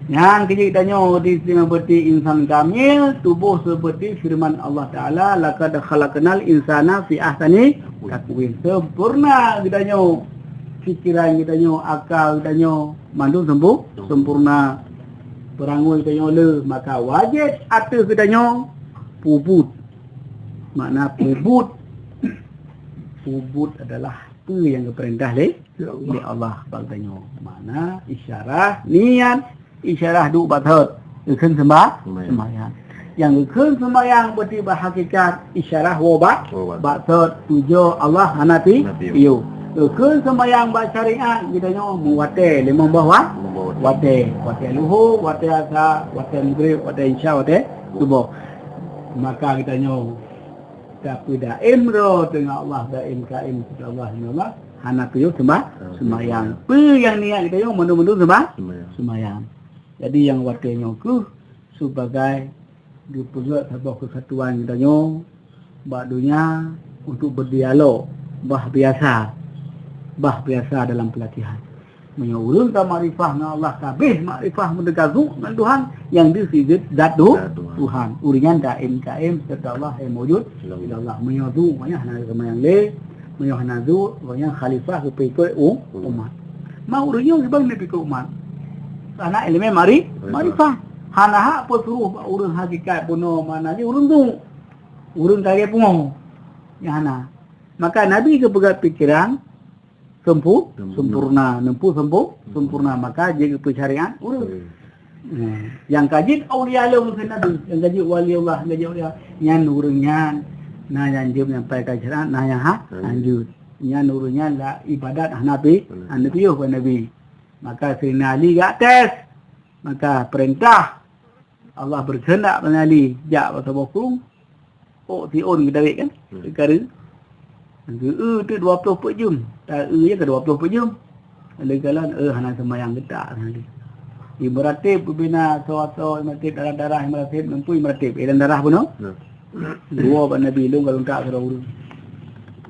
Nyang keujeuet tanyoe di seuperti insan kamil, tuboh seuperti feureuman Allah Taala, "Laqad khalaqnal insana fi ahsani taqwim." Sempurna geutanyoe. Pikiran geutanyoe, aka geutanyoe, mandum sempu-, sempurna. Peurangui geutanyoe le, maka wajéb ateueh geutanyoe peubuet. Makna peubuet, peubuet adalah peue nyang geupeurintah lé, lé Allah bak geutanyoe. Makna isyarah niat, isyarah duek bak thot, geukheun seumba-, sembahyang. Sembahyang. Nyang geukheun sembahyang berarti bak hakikat isyarah woe bak, woe bak thot, tujoh Allah hana pi-, hana piôh. Geukheun sembahyang bak syariat, geutanyoe meuwatèe limong boh wa-, limong boh watèe. Watèe luho, watèe asa, watèe maghrib, watèe isya, watèe suboh. Maka geutanyoe tapeudaém droe teungoh Allah, daém kaém, insya Allah, insya Allah, hana piôh seumba-, sembahyang. Peue nyang niat geutanyoe mandum-mandum seumba-, sembahyang. Jadi nyang watèe nyoe kheueh sebagai geupeugöt saboh keusatuan geutanyoe bak donya untuk berdialog, bah biasa, bah biasa dalam pelatihan. Meunyoe ureueng ka makrifah ngon Allah, ka abéh makrifah meudeuka zuek ngon Tuhan, nyang deuh sigeut zat Tu-, zat Tuhan. Tuhan. Ureueng nyan daém kaém serta Allah nyang maujud ilallah. Meunyoe zuek, maknanya hana seumayang lé. Meunyoe hana zuek, maknanya khalifah geupeukot u-, umat. Ma ureueng nyoe geuban geupeukot umat. Karena ileumèe mari-, makrifah. Hana hak peusuruh bak ureueng hakikat bunoe, makna jih ureueng zuek. Ureueng ka lagèe pungo. Nyang hana. Maka Nabi geupeugöt pikiran, sempu-, sempurna, nempu sempu-, sempurna, maka jeuet geupeusyariat ureueng. Nyang ka jeuet aulia lom keu Nabi, nyang ka jeuet wali Allah, nyang ka jeuet aulia, nyan ureueng nyan na nyang jeuet menyampaikan syariat, na nyang ha-, hanjeuet. Nyan ureueng nyan la ibadat hana pi-, hana piôh bak Nabi. Maka Saidina Ali geutes, maka peurintah Allah beukeuheundak bak Ali jak bak saboh krueng, ôk siôn geutawét kan, geukaru. Geu-eu teuk dua ploh peuet jeuem, ta-eu nyang ka dua ploh peuet jeuem. Lé kalon, eh, hana seumayang geutak lé. Imeuratéb peubinéh asoe-asoe, imeuratéb darah-darah, imeuratéb numpui, imeuratéb, eh, dan darah bunoe. Geuwoe bak Nabi, lôn ka lôn tak sidroe ureueng.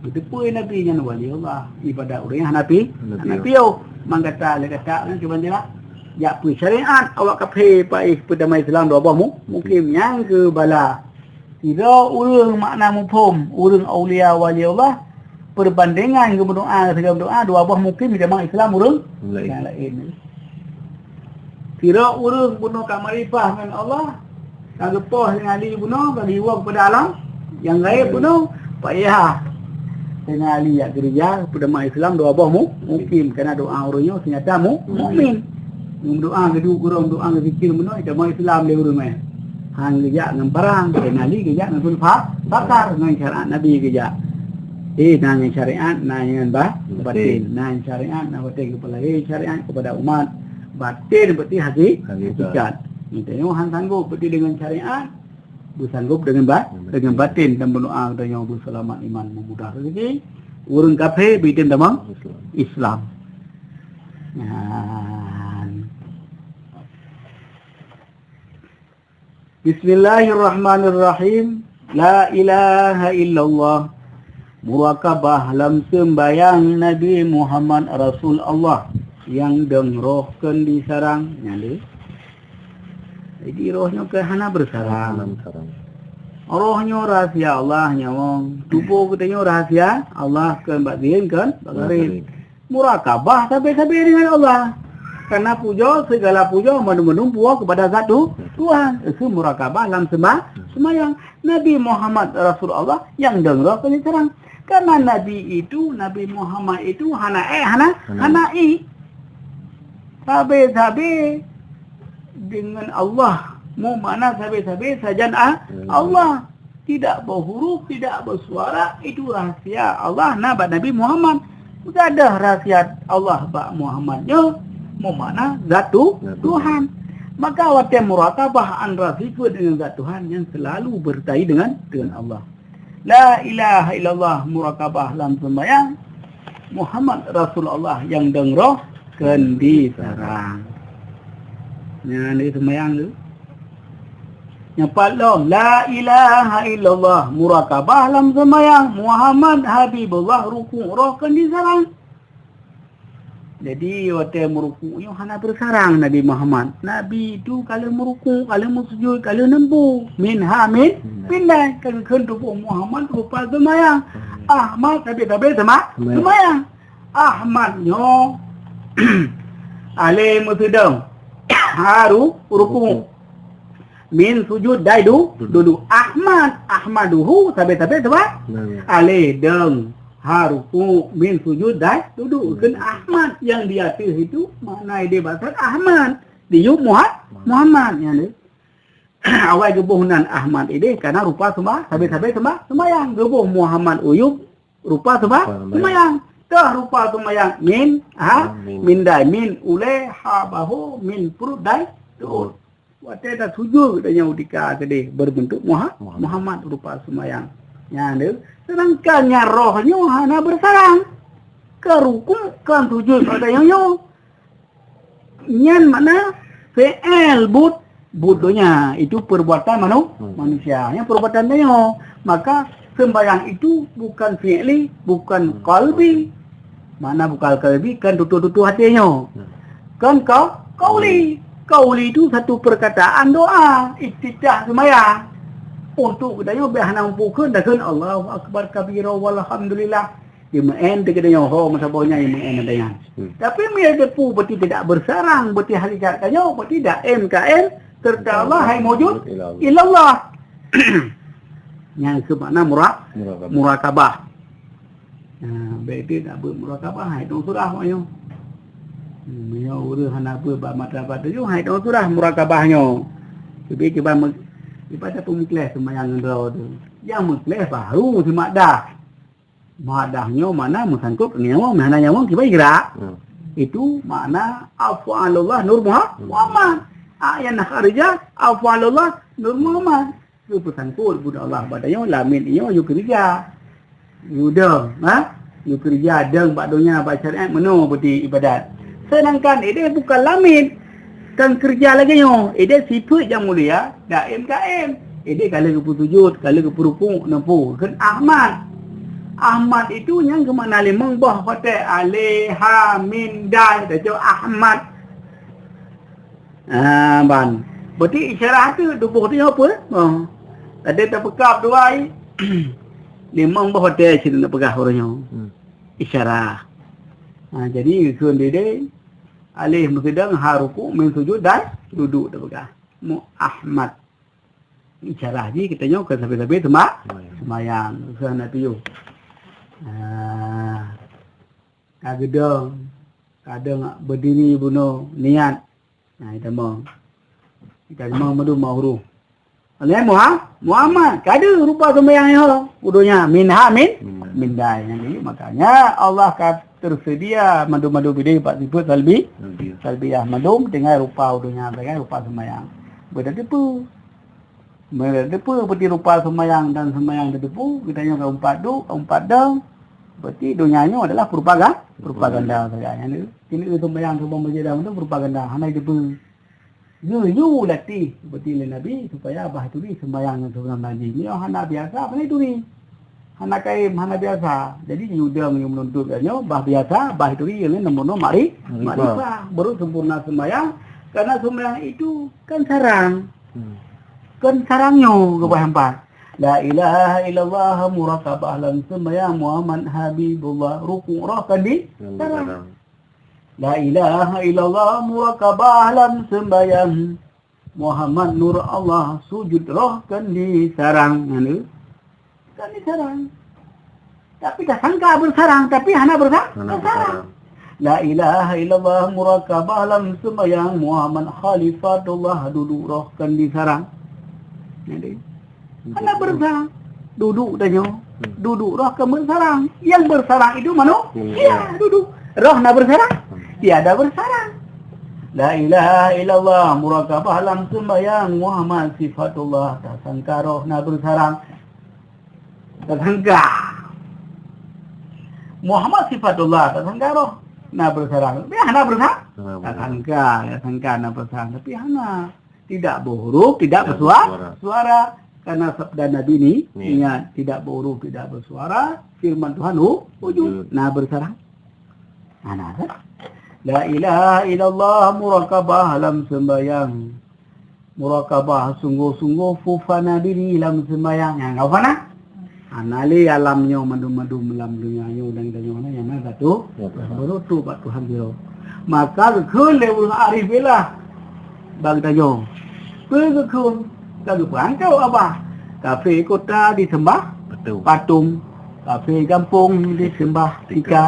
Geuteupeue Nabi nyan wali Allah, ibadat ureueng nyang hana pi-, hana piôh. Mangkata lé gata nyan cuba jak, jak peusyariat awak kafé paih peudamai Islam dua boh mu-, mukim nyang keu bala. Sidroe ureueng makna muphom, ureueng aulia wali Allah, peurbandengan geumeudoá, sigoe meudoá, dua boh mukim jitamong Islam ureueng nyang laén. Sidroe ureueng bunoe ka makrifah ngon Allah, ka geupoh Saidina Ali bunoe, ka geuwoe keupada alam nyang gaéb bunoe, payah Saidina Ali jak keureuja peutamong Islam dua boh mu-, mukim, karena doá ureueng nyoe seunyata mu-, mukmin. Meudoá geuduek keudroe, meudoá geuzikir bunoe, jitamong Islam lé ureueng nyan. Han geujak ngon parang, Saidina Ali geujak ngon sulfa-, fakar, ngon syariat Nabi geujak. Eh, na ngon syariat, na ngon ba-, batin. Na ngon syariat, na watèe geupeulahé syariat keupada umat. Batin berarti haki-, hakikat. Geutanyoe han sanggop berarti deungon syariat, beusanggob deungon ba-, deungon batin, dan meudoá geutanyoe beuseulamat iman, meumudah rezeki. Ureueng kafé beuitem tamong Islam. Nyan. Bismillahirrahmanirrahim. La ilaha illallah. Murakabah lam seumbahyang Nabi Muhammad Rasul Allah nyang dong roh kheun disarang. Nyan lé. Jadi roh nyoe keu hana beusarang. Hana beusarang. Roh nyoe rahsia Allah nyawöng. Tuboh geutanyoe rahsia Allah kheun bak zhir kheun bak gharéb. Murakabah sabe-sabe deungon Allah. Karena pujoe, segala pujoe, mandum-mandum puwoe keupada zat Tu-, Tuhan. Itu murakabah lam sembah-, sembahyang. Nabi Muhammad Rasulullah nyang dong roh keu disarang. Karena Nabi itu, Nabi Muhammad itu hana ék, hana, hana, hana ék. Sabe-sabe deungon Allah. Mu makna sabe-sabe sajan a-, Allah. Tidak berhuruf, tidak bersuara, itu rahsia Allah na bak Nabi Muhammad. Gadôh rahsia Allah bak Muhammad nyoe, meumakna zat Tu-, Tuhan. Maka watèe murakabah an rahsia deungon zat Tuhan nyang selalu bertai deungon, deungon Allah. La ilaha illallah murakabah lam seumbahyang, Muhammad Rasulullah nyang dong roh kheun disarang. Nyan di seumbahyang tu. Nyang pat lom, la ilaha illallah, murakabah lam seumayang, Muhammad Habibullah, rukuk roh keu disarang. Jadi, watée meurukuk nyoe hana beusarang Nabi Muhammad. Nabi itu ka lheueh meurukuk, ka lheueh meusujud, ka lheueh neumpu. Min ha min, hmm, pindai. Ka geukheun tuboh Muhammad rupa seumayang. Hmm. Ahmad sabe-sabe seuma-, seumayang. Seumayang. Ahmad nyoe alé meuseudong. Haru rukuk. Rukuk. Min sujud dai du-, dudu. Dudu. Ahmad, ahmaduhu, sabe-sabe tu, Pak. Nah, ya. Alé dong, ha ruku, min sujud dai dudu. Hmm. Kheun Ahmad nyang di ateueh itu makna idéh basa Ahmad. Diyub Muha-, Muhammad. Muhammad nyan deh. Awai geuboh nan Ahmad idéh karena rupa seumba-, sabe-sabe seumba-, seumayang. Geuboh Muhammad uyub rupa seumba-, seumayang. Seumayang. Toh rupa seumayang min, ha, ha, min. Min dai, min ulée, ha bahu, min pruet dai du'ôt. Watée tasujud geutanyoe tika keudeh berbentuk Muha-, Muhammad. Muhammad rupa seumayang. Nyan deh. Sedangkan nyang roh nyoe hana beusarang. Ka rukuk, ka sujud pada nyang nyoe. Nyan makna fi'il buet, buet donya. Itu perbuatan manu-, hmm, manusia. Nyan perbuatan tanyoe. Maka sembahyang itu bukan fi'li, bukan, hmm, qalbi. Makna bukan qalbi, kan tutoe-tutoe até nyoe. Hmm. Kan ka-, qauli. Qauli itu satu perkataan doa, iftitah sembahyang. Untuk geutanyoe biar hana muphom kheun, dah kheun Allahu Akbar kabira walhamdulillah. Imeu'en teuh geutanyoe ho meusaboh nyan imeu'en ada nyan. Hmm. Tapi meunyo teupeu berarti tidak bersarang, berarti hakikat tanyoe, berarti daim kaim serta Allah hai maujud illallah. Nyan keuh makna mura-, murakabah. Murakabah. Nah, bèk teuh nak beuet murakabah, hai dong surah awak nyoe. Hmm, meunyoe ureueng hana beuet bak martabat tujoh, hai dong surah murakabah nyoe. Tapi kiban me-, kiban tapeumeukleh seumayang ngon droe tu. Nyang meukleh baru simak dah. Mak dah nyoe makna meusangkot ngon nyawöng, hana nyawöng kiban gerak. Hmm. Itu makna af'alullah nur Muha-, hmm, Muhammad. Ayat kharija af'alullah nur Muhammad. Geupeusangkot bunoe Allah bak tanyoe, lam miet nyoe yue keureuja. Yue dong, ha? Yue keureuja dong bak donya, bak syariat, meunoe beuti ibadat. Sedangkan idéh bukan lam miet, kan keureuja lagèe nyoe. Idéh sifeuet nyang mulia, daim kaim. Idéh ka lheueh geupeusujud, ka lheueh geupeurukuk, neupeu. Kheun Ahmad. Ahmad itu nyang geumakna limong boh watèe, alif, ha, mim, dal, tacok Ahmad. Ah, ban. Berarti isyarah tu tuboh tu apa? Oh. Tadi tapeukab dua ai. Limong boh watèe cit tapeugah uroe nyoe. Hmm. Isyarah. Ha, jadi kheun dideh, alif meuseudong, ha rukuk, mim sujud dan dudu tapeugah. Mu Ahmad. Isyarah jih geutanyoe keu sabe-sabe seuma-, seumayang. Usah na tujoh. Ah. Ka geudong, kadang beudiri bunoe niat. Nah, itamong. Itamong mandum lhèe huruf. Alai Muha-, Muhammad, ka deuh rupa seumayang nyoe. Udonya, min ha min, min dai. Nyang lhèe, makanya Allah ka tersedia mandum-mandum bidai bak sifeuet salbi-, salbiyah. Salbiyah mandum, tinggai rupa udonya, tinggai rupa seumayang. Beutateupeue. Meunyoe teupeue peuti rupa seumayang dan seumayang teupeue, geutanyoe ka umpat duek, ka umpat dong. Berarti donya nyoe adalah propaga-, propaganda saja nyan. Keuneuk seumayang keu bang masjid lam tu propaganda, hana teupeue. Geuyue latih seperti lé Nabi supaya bah turi seumayang ngon seumayang lagi. Nyoe hana biasa, hana turi. Hana kaim, hana biasa. Jadi, yue dong nyang meununtut nyoe bah biasa, bah turi nyan nomor-nomor mari-, makrifah. Makrifah. Baru sempurna seumayang, karena seumayang itu kan sarang. Hmm. Kan sarang nyoe geuboh empat. La ilaha illallah murakabah lam seumayang Muhammad Habibullah rukuk roh kan di sarang. Sarang. La ilaha illallah murakabah lam seumayang Muhammad nur Allah sujud roh kan di sarang. Nyan tu. Kan disarang. Tapi tasangka beusarang, tapi hana beusarang. Hana beusarang. La ilaha illallah murakabah lam seumayang Muhammad khalifatullah duduk roh kan disarang. Jadi, hana beusarang. Duduk tanyoe. Hmm. Duduk roh kan beusarang. Yang beusarang itu manusia. Manusia. Duduk. Roh na beusarang? Hmm. Tiada beusarang. La ilaha illallah murakabah lam seumayang Muhammad sifatullah tasangka roh na beusarang. Tasangka. Muhammad sifatullah, tasangka roh na beusarang. Tapi hana beusarang? Hana beusarang. Tasangka, tasangka na beusarang, tapi hana. Tidak berhuruf, tidak bersuara. Suara. Karena sabda Nabi ni, niat, tidak berhuruf, tidak bersuara, firman Tuhan hu-, wujud. Wujud. Nah, bersarang. Nah, nah, kan? La ilaha illallah murakabah lam sembahyang. Murakabah sungguh-sungguh fufana diri lam sembahyang. Nah, nggak fana? Hana lé alam nyoe mandum-mandum lam dunia nyoe dan geutanyoe na nyang na satu. Ya, Tuhan. Baru tu bak Tuhan sidroe. Maka geukheun lé ureueng arif billah bak geutanyoe. Peue geukheun? Ka geupeurangkau abah. Kafé kota disembah patung. Patung. Kafé gampông disembah tika. Tika.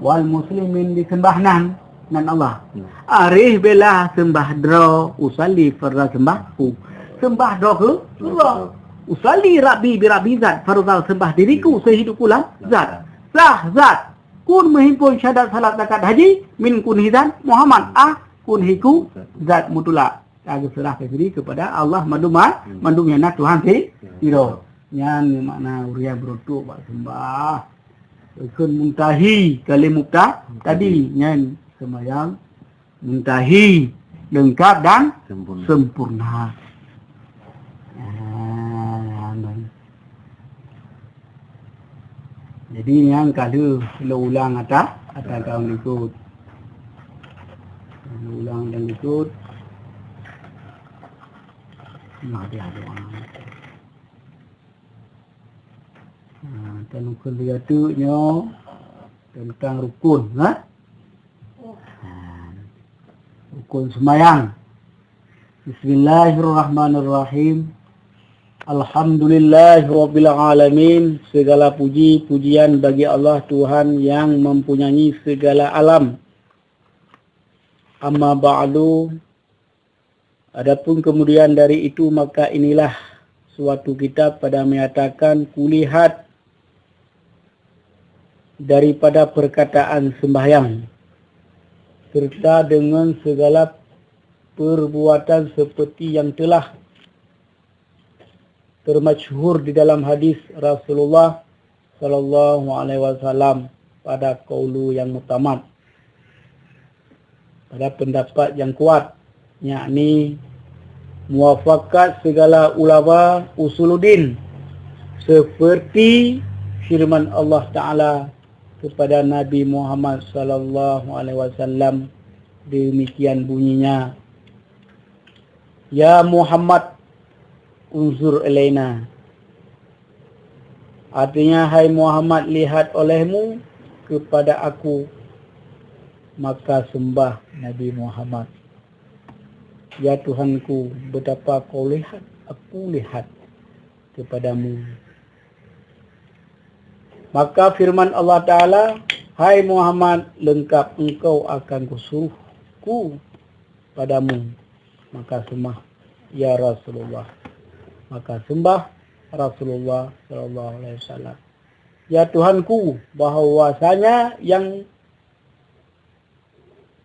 Wal muslimin disembah nan. Nan Allah. Hmm. Arif billah sembah droe, usalli fardhu sembah ku. Sembah droe keu Allah. Betul. Usalli rabbi bi rabbi zat, fardhu sembah diriku, hmm, seuhidupku lam zat. Zat. Sah zat. Kun meuhimpon syahadat salat zakat haji, min kun hizan Muhammad, ah, kun hiku zat mutulak. Ka geuseurah diri kepada Allah mandum, hmm, mandum nyang na Tuhan si-, hmm, sidroe. Nyan makna ureueng beureutuk bak sembah. Rukun muntahi, kalim mubta-, tadi, nyan seumayang muntahi, leungkap dan sempurna. Sempurna. Ah, aman. Jadi, nyan ka lheueh lôn ulang ata, ata kawan likot. Lôn ulang dan likot. Nah, dia doa. Ha, dan rukun keu teuk nyoe teuntang rukun, ha? Ha, rukun seumayang. Bismillahirrahmanirrahim. Alhamdulillahirabbil alamin. Segala puji, pujian bagi Allah, Tuhan yang mempunyai segala alam. Amma ba'du. Adapun kemudian dari itu, maka inilah suatu kitab pada menyatakan kulihat daripada perkataan sembahyang, serta dengan segala perbuatan seperti yang telah termasyhur di dalam hadis Rasulullah sallallahu alaihi wasallam pada qaulu yang mutamad, pada pendapat yang kuat, yakni muwafaqat segala ulama usuluddin, seperti firman Allah Taala kepada Nabi Muhammad sallallahu alaihi wasallam, demikian bunyinya, "Ya Muhammad, unzur ilaina." Artinya, "Hai Muhammad, lihat olehmu kepada aku." Maka sembah Nabi Muhammad, "Ya Tuhanku, betapa kau lihat, aku lihat kepadamu." Maka firman Allah Taala, "Hai Muhammad, leungkap engkau akan kusuruhku padamu." Maka sembah, "Ya Rasulullah." Maka sembah Rasulullah sallallahu alaihi wasallam, "Ya Tuhanku, bahwasanya yang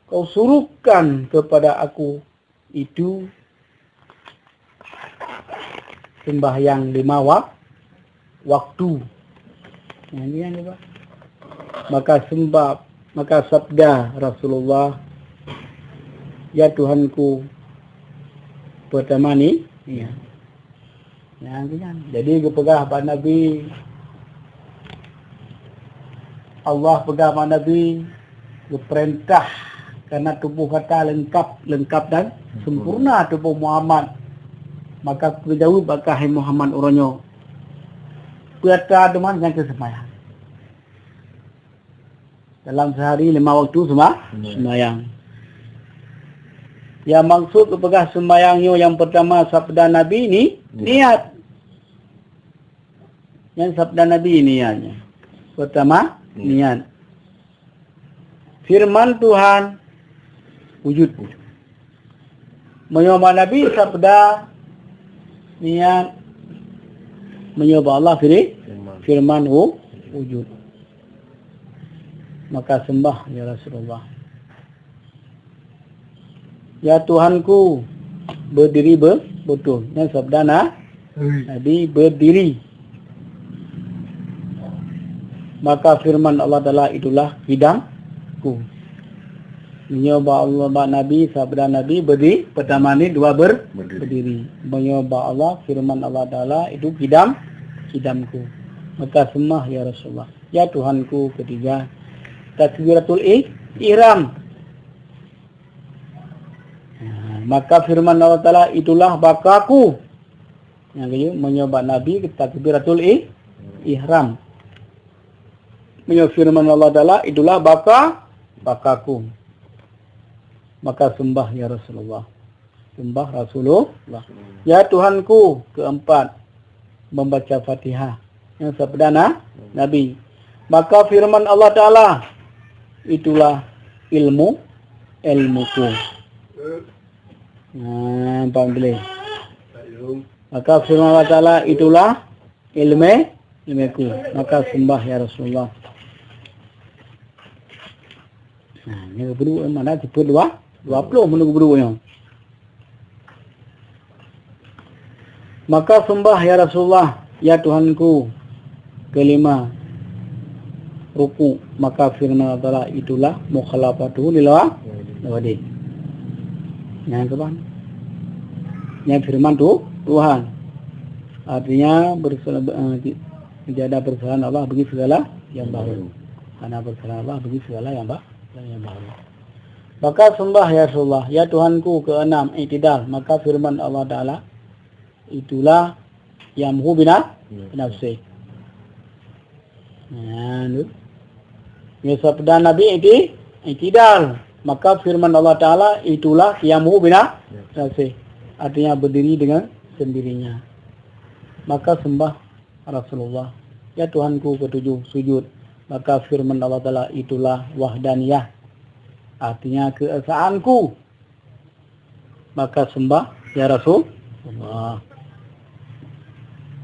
kau suruhkan kepada aku itu sembahyang lima wa-, waktu." Nah, ini yang dia. Maka sembah, maka sabda Rasulullah, "Ya Tuhanku, pertama ni." Ya. Nah, itu kan. Jadi, geupeugah bak Nabi, Allah peugah bak Nabi, geupeurintah, karena tuboh gata leungkap, leungkap dan sempurna tuboh Muhammad. Maka geujaweueb bak kah, hai Muhammad, uroe nyoe, peue atra teuma nyang keu seumayang. Dalam sehari lima waktu sema-, seumayang. Yang maksud geupeugah seumayang nyoe nyang pertama sabda Nabi ni, niat. Nyang sabda Nabi niatnya. Pertama, niat. Firman Tuhan wujud. Meunyoe bak Nabi sabda niat, meunyoe bak Allah firi-, firman wu-, wujud. Maka sembah, ya Rasulullah. "Ya Tuhanku, berdiri be-, beutôi." Nyan sabda na-, Nabi berdiri. Maka firman Allah Taala, "Itulah bidangku." Meunyoe bak Allah, bak Nabi, sabda Nabi, berdiri, pertama ni dua ber-, Berdiri. berdiri. Meunyoe bak Allah, firman Allah Taala, itu kidam, kidamku. Maka sembah, ya Rasulullah. Ya Tuhanku, ketiga. Takbiratul ih-, ihram. Ha, maka firman Allah Taala, itulah bakaku. Nyang keujeuet, meunyoe bak Nabi, takbiratul ih-, ihram. Meunyoe firman Allah Taala, itulah baka, bakaku. Maka sembah, ya Rasulullah. Sembah Rasulullah. Ya Tuhanku, keempat, membaca Fatihah. Nyang sabda na-, Nabi. Maka firman Allah Taala, itulah ilmu, ilmuku. Nah, paham boleh. Maka firman Allah Taala, itulah ilmu, ilmuku. Maka sembah, ya Rasulullah. Nah, ni geupeuduk mana tipe dua, dua puluh menunggu geupeuduk nyoe. Maka sembah, ya Rasulullah, ya Tuhanku. Kelima, ruku. Maka firman Allah Taala, itulah mukhalafatu lil wa-, walidin. Nyang keban. Nyang firman tu Tuhan. Artinya, bersel-, eh, ti-, tidak ada persalahan Allah bagi segala yang baru. Karena persalahan Allah bagi segala yang ba-, yang baru. Maka sembah, ya Rasulullah, ya Tuhanku, keenam, i'tidal. Maka firman Allah Taala, itulah yamhu bina-, binafsih. Nah, tu. Ya, sabda Nabi i'ti-, i'tidal. Maka firman Allah Taala, itulah yamhu bina-, binafsih. Artinya berdiri dengan sendirinya. Maka sembah Rasulullah, ya Tuhanku, ketujuh, sujud. Maka firman Allah Taala, itulah wahdaniyah. Artinya keesaanku. Maka sembah, ya Rasulullah.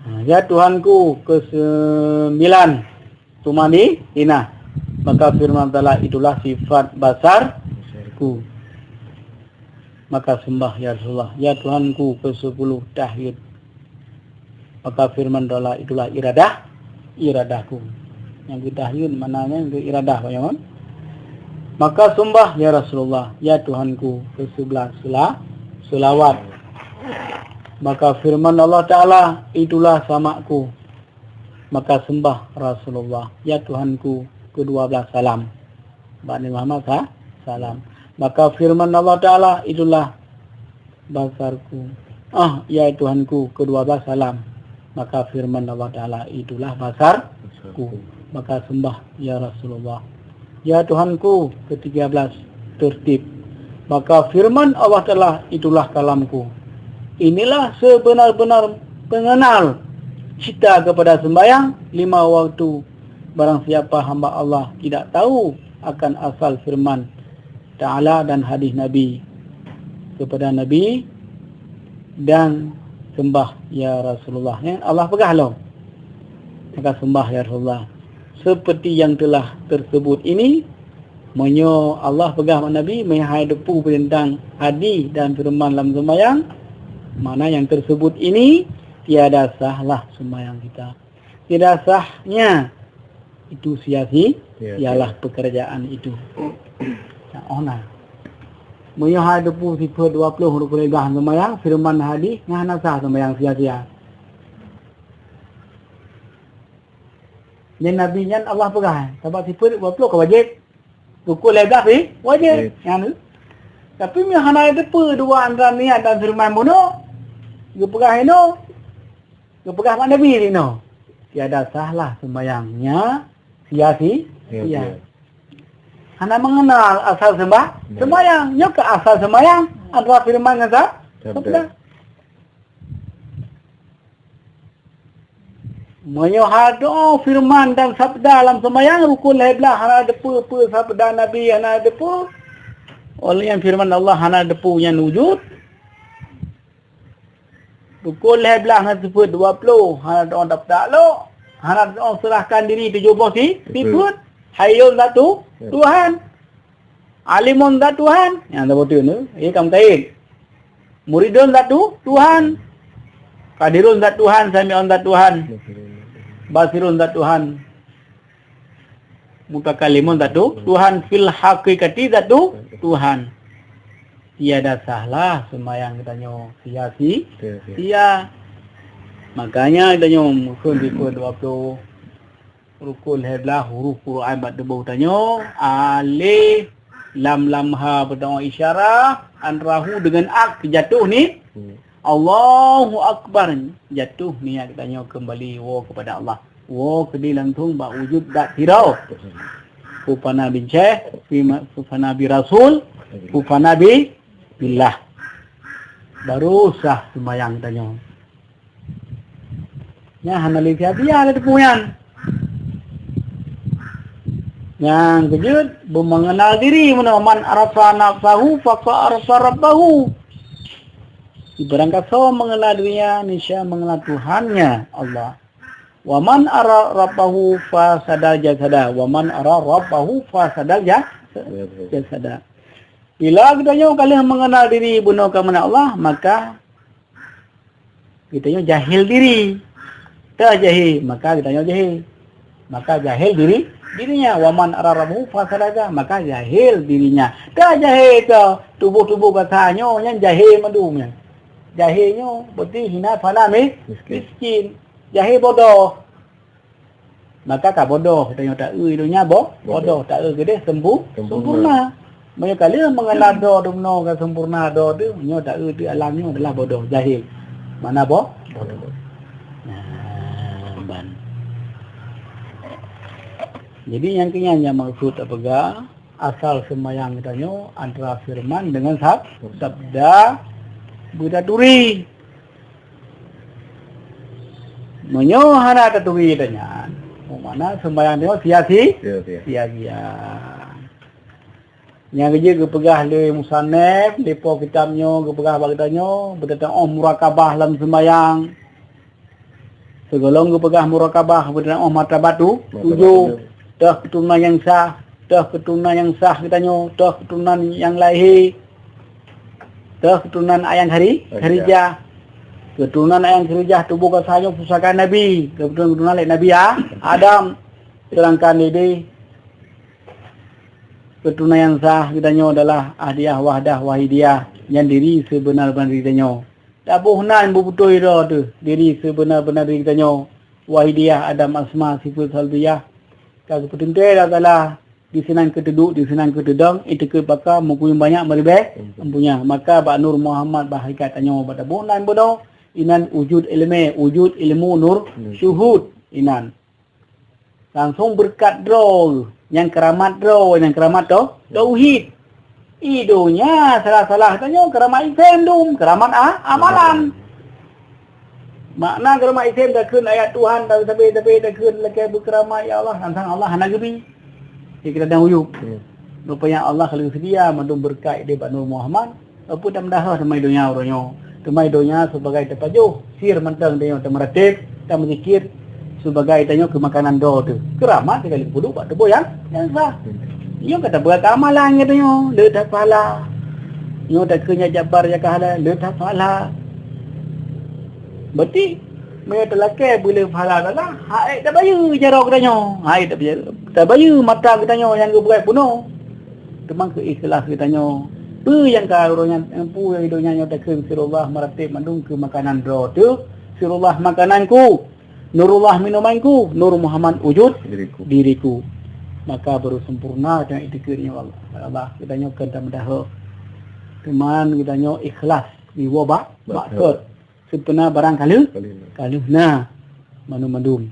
Ha, ya Tuhanku, kesembilan, tumaninah. Maka firman Allah Taala, itulah sifat basarku. Maka sembah, ya Rasulullah. Ya Tuhanku, kesepuluh, tahyid. Maka firman Allah Taala, itulah iradah, iradahku. Nyang keutahyid maknanya nyang keu iradah, Pak Imam. Maka sembah, ya Rasulullah, ya Tuhanku, kesebelas, sela-, selawat. Maka firman Allah Taala, itulah samakku. Maka sembah Rasulullah, ya Tuhanku, kedua belas, salam. Bak Nabi Muhammad sa-, salam. Maka firman Allah Taala, itulah basarku. Ah, ya Tuhanku, kedua belas, salam. Maka firman Allah Taala, itulah basarku. Maka sembah, ya Rasulullah. Ya Tuhanku, ketiga belas, tertib. Maka firman Allah Taala, itulah kalamku. Inilah sebenar-benar pengenal cita kepada sembahyang lima waktu. Barang siapa hamba Allah tidak tahu akan asal firman Taala dan hadis Nabi kepada Nabi dan sembah, ya Rasulullah. Nyan Allah peugah lom. Maka sembah, ya Rasulullah. Seperti yang telah tersebut ini, meunyoe Allah peugah bak Nabi, meuhai teupeu teuntang hadis dan firman lam seumayang, makna yang tersebut ini, tiada sahlah seumayang kita. Tiada sahnya itu sia-si-, Sia-sia. ialah pekerjaan itu. Nah, oh nah. Meunyoe hai teupeu sifeuet dua ploh rukun ibadah seumayang, firman hadis, nyan hana sah seumayang sia-sia. Nyan Nabi nyan Allah peugah, sabab sifeuet dua ploh ka wajéb. Rukun lhèe blah pih wajéb. Wajéb. Nyan tu. Tapi meunyoe hana teupeu dua antara niat dan firman bunoe, geupeugah inoe, geupeugah bak Nabi inoe, tiada sahlah seumayangnya sia-si-, Sia-sia. sia. Hana mengenal asal sembah-, Baik. sembahyang. Nyoe keuh asal sembahyang antara firman ngon sa-, Sabda. sabda. Meunyoe hana firman dan sabda lam seumayang, rukun lhèe blah hana teupeu, peue sabda Nabi hana teupeu, oleh nyan firman Allah hana teupeu nyan wujud. Rukun lhèe blah hana teupeu, dua ploh hana teuong dapat lok, hana teuong serahkan diri tujoh boh si-, Betul. sifeuet. Hayyun zat tu-, Ya. Tuhan. Alimun zat Tuhan. Nyang saboh tu, eh, kam kait. Muridun zat tu-, Tuhan. Qadirun zat Tuhan, Sami'un zat Tuhan. Basirun zat Tuhan. Mutakallimun zat tu Tuhan, fil haqiqati zat tu Tuhan. Tiada sahlah seumayang geutanyoe sia-si-, sia-sia. Makanya geutanyoe meukeun dikeue dua ploh rukun lhèe blaih huruf Quran bak tuboh geutanyoe, alif, lam, lam, ha, beutanyoe isyarah, antara hu dengan ak jatuh ni. Allahu Akbar, jatuh niat geutanyoe keumbali woe keupada Allah. Woe keudeh langsong bak wujud dat sidroe. Peue fana bin Syekh, peue ma-, peue fana bi Rasul, peue fana bi billah. Baru sah seumayang tanyoe. Nyan hana lé sia-sia lé teupeu nyan. Nyang keujeuet, beumeungenal diri meunoe, "Man arafa nafsahu faqad arafa rabbahu." Barangkasoe mengenal dirinya, niscaya mengenal Tuhannya, Allah. "Wa man ara rabbahu fasadal jasada, wa man ara rabbahu fasadal ja-, jasada." Bila geutanyoe ka lheueh mengenal diri bunoe kamoe Allah, maka geutanyoe jahil diri. Teuh jahil, maka geutanyoe jahil. Maka jahil diri, dirinya. "Wa man ara rabbahu fasadal jasada," maka jahil dirinya. Teuh jahil teuh, tuboh-tuboh gata nyoe nyan jahil mandum nyan. Jahil nyoe berarti hina fana mi-, miskin. Miskin. Jahil bodoh. Maka ka bodoh, tanyoe taeu donya bo-, bodoh, taeu keudeh sempu-, sempurna. Meunyoe ka lheueh mengenal droe teuh bunoe ka sempurna droe teuh, nyoe taeu teuh alam nyoe adalah bodoh, jahil. Makna bo-, bodoh. Nah, ban. Jadi nyang keu nyan nyang maksud tapeugah, asal seumayang geutanyoe antara firman dengan sab-, sabda beutaturi. Meunyoe hana taturi tanyan, makna seumayang nyoe sia-si-, sia-sia. Sia-sia. Nyang keujeuet geupeugah lé musannif, lé po kitab nyoe geupeugah bak geutanyoe, beuteuntang oh murakabah lam seumayang. Sigohlom geupeugah murakabah, beuteuntang oh martabat tu-, tujoh. Teuh keuturonan nyang sah, teuh keuturonan nyang sah geutanyoe, teuh keuturonan nyang lahé, teuh keuturonan ayang Khari-, Khadijah. Keuturonan ayang Khadijah tuboh gata nyoe pusaka Nabi, keuturonan lé Nabi A-, Adam. Seudangkan ideh keuturonan nyang sah geutanyoe adalah Ahdiyah, Wahdah, Wahidiyah, nyang diri seubeuna-beuna diri tanyoe. Taboh nan beubeutôi droe teuh, diri seubeuna-beuna diri tanyoe. Wahidiyah, Adam, Asma, Sifeut, Salbiyah. Ka geupeuteuntèe Allah Taala, disinan keu teuduek, disinan keu teudong, itikeuet baka, meukuyueng banyak, meuribèe empunya. Maka bak Nur Muhammad bak hakikat tanyoe bak taboh nan bunoe, inan wujud ileumèe, wujud ilmu nur syuhud inan. Langsong beureukat droe, nyang keuramat droe, nyang keuramat tau-, tauhid. I donya salah-salah tanyoe keuramat isem dum, keuramat a-, amalan. Makna keuramat isem takheun ayat Tuhan, tapi-tapi takheun lakèe beukeuramat, ya Allah, tantang Allah hana geubi. Di keadaan uyub. Rupanya Allah ka lheueh seudia mandum beureukat di bak Nur Muhammad. Peue tameudahoh teuma i donya uroe nyoe. Teuma i donya sibagai tapajoh, sir mantong tanyoe tameuratéb, tameuzikir sibagai tanyoe keu makanan droe teuh. Keuramat teuh ka lheueh geuduek bak tuboh nyang, nyang sah. Nyoe ka tabuet keuamalan geutanyoe, le that pahala. Nyoe takheun jak Jabar jak Kahla, le that pahala. Berarti meunyoe talakèe beuleueh pahala Allah, han ék tabayeue jaroe geutanyoe, han ék tabayeue, tabayeue mata geutanyoe nyang geubuet bunoe. Teuma keu ikhlaih geutanyoe, peue nyang ka uroe nyan, peue nyang i donya nyoe takheun sirullah meuratéb mandum keu makanan droe teuh, sirullah makananku, nurullah minumanku, Nur Muhammad wujud diriku. Diriku. Maka baru sempurna tanyoe itikeuet nyoe Allah. Allah, geutanyoe kon tameudahoh. Teuma geutanyoe ikhlaih diwoe bak, bak, bak sot. Seupeuna barang ka lheueh, ka lheueh, ka lheueh na mandum-mandum.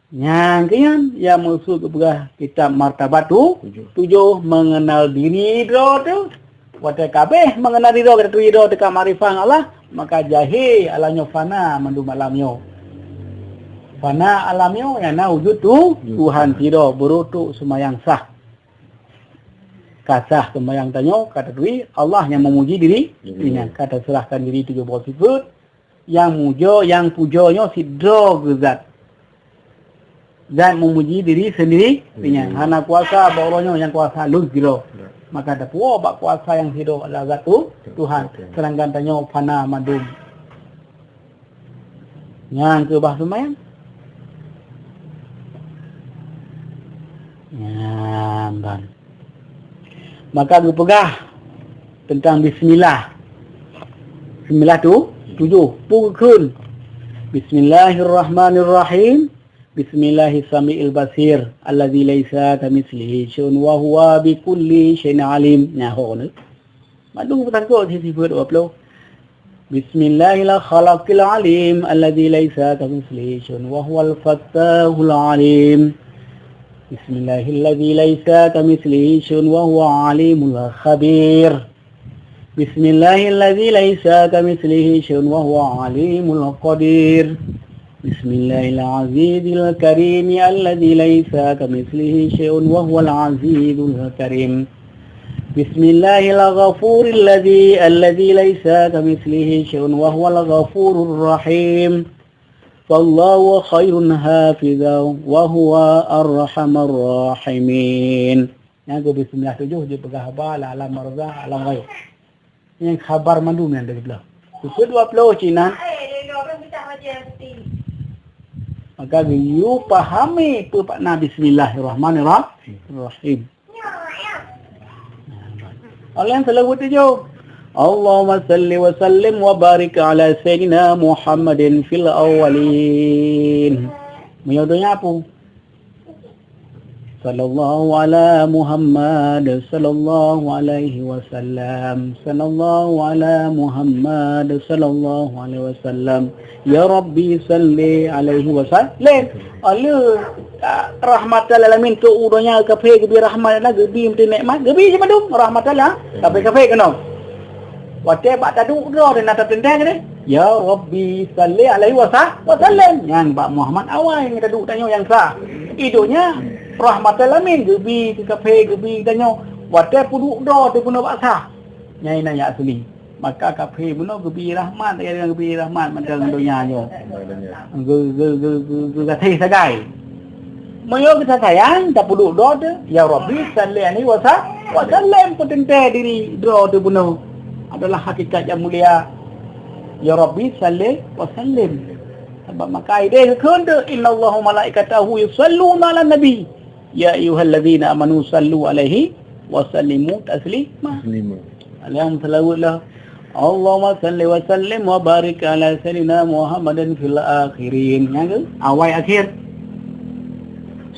Nyang keu nyan, nyang meukeusut geupeugah kitab martabat tu, tujoh. Tujoh, mengenal diri droe teuh. Watèe ka abéh mengenal diri droe, ka taturi droe teuh ka makrifah ngon Allah, maka jahé alam nyoe fana mandum alam nyoe. Fana alam nyoe nyang na wujud tu, Tuhan sidroe, beureutok seumayang sah. Ka sah seumayang tanyoe, ka taturi Allah nyang meumuji diri, diri nyan. Ka taseurahkan diri tujoh boh sifeut, nyang mujoe, nyang pujoe nyoe sidroe geuh zat. Zat meumuji diri seundiri, nyan. Hana kuasa bak uroe nyoe, nyang kuasa lôn sidroe. Ya. Maka tapuwoe bak kuasa nyang sidroe adalah zat tu, Tuhan. Tuhan. Seudangkan tanyoe fana mandum. Nyang keu bah seumayang. Nyan ban. Maka geupeugah teuntang bismillah. Bismillah tu tujoh. Peue geukheun? Bismillahirrahmanirrahim. Bismillahis samiil basir, allazi laisa kamitslihi syai'un wa huwa bikulli syai'in alim. Nyan ho nyoe. Mandum beutangkot sifeut dua ploh. Bismillahil khalaqil alim, allazi laisa kamitslihi syai'un wa huwal fattahul alim. Bismillahil ladzi laisa kamitslihi syai'un wa huwa alimul khabir. Bismillahil ladzi laisa kamitslihi syai'un wa huwa alimul qadir. Bismillahil azizil karim, alladzi laisa kamitslihi syai'un wa huwal azizul karim. Bismillahil ghafuril ladzi, alladzi laisa kamitslihi syai'un wa huwal ghafurur rahim. Fallahu khairun hafiza wa huwa arhamar rahimin. Nyang keu bismillah tujoh jipeugah haba lam alam barzakh, alam ghaib. Nyang khabar mandum nyang dua ploh. Keu dua ploh cit nyan. Maka geuyue pahami peue makna bismillahirrahmanirrahim. Alhamdulillah tujoh. Allahumma salli wa sallim wa barik ala sayyidina Muhammadin fil awwalin. Meunyoe donya peue? Sallallahu ala Muhammad, sallallahu alaihi wasallam. Sallallahu ala Muhammad, sallallahu alaihi wasallam. Ya Rabbi salli alaihi wasallim. Aleuh, ah, rahmatal alamin keu u donya kafé geubi rahmat na geubi meuti nikmat, geubi cit mandum rahmatal a-, kafé-kafé keunoe. Watée bak taduek droe na tateuntée keudeh, "Ya Rabbi salli alaihi wasa-, wasallim." Nyan bak Muhammad awai nyang taduek tanyoe nyang sa. I donya rahmatal alamin geubi keu kafé geubi tanyoe. Watée peuduek droe teuh bunoe bak sa. Nyan inan nyang asli. Maka kafé bunoe geubi rahmat, ya geubi rahmat mantong donya nyoe. Geu-, geu-, geu-, geu-, geugaséh sagai. Meunyoe geutasayang, tapeuduek droe teuh, "Ya Rabbi, salli alaihi wasa-, wasallim," peuteuntée diri droe teuh bunoe adalah hakikat nyang mulia. "Ya Rabbi, salli wasallim." Sabab maka idéh geukheun teuh, "Innallaha wa malaikatahu yusalluna 'alan nabi." "Ya ayyuhalladzina amanu sallu alaihi wa sallimu taslima." Taslima. Alhamdulillah. Allahumma salli wa sallim wa barik ala sayyidina Muhammadin fil akhirin. Nyan keuh, awai akhir.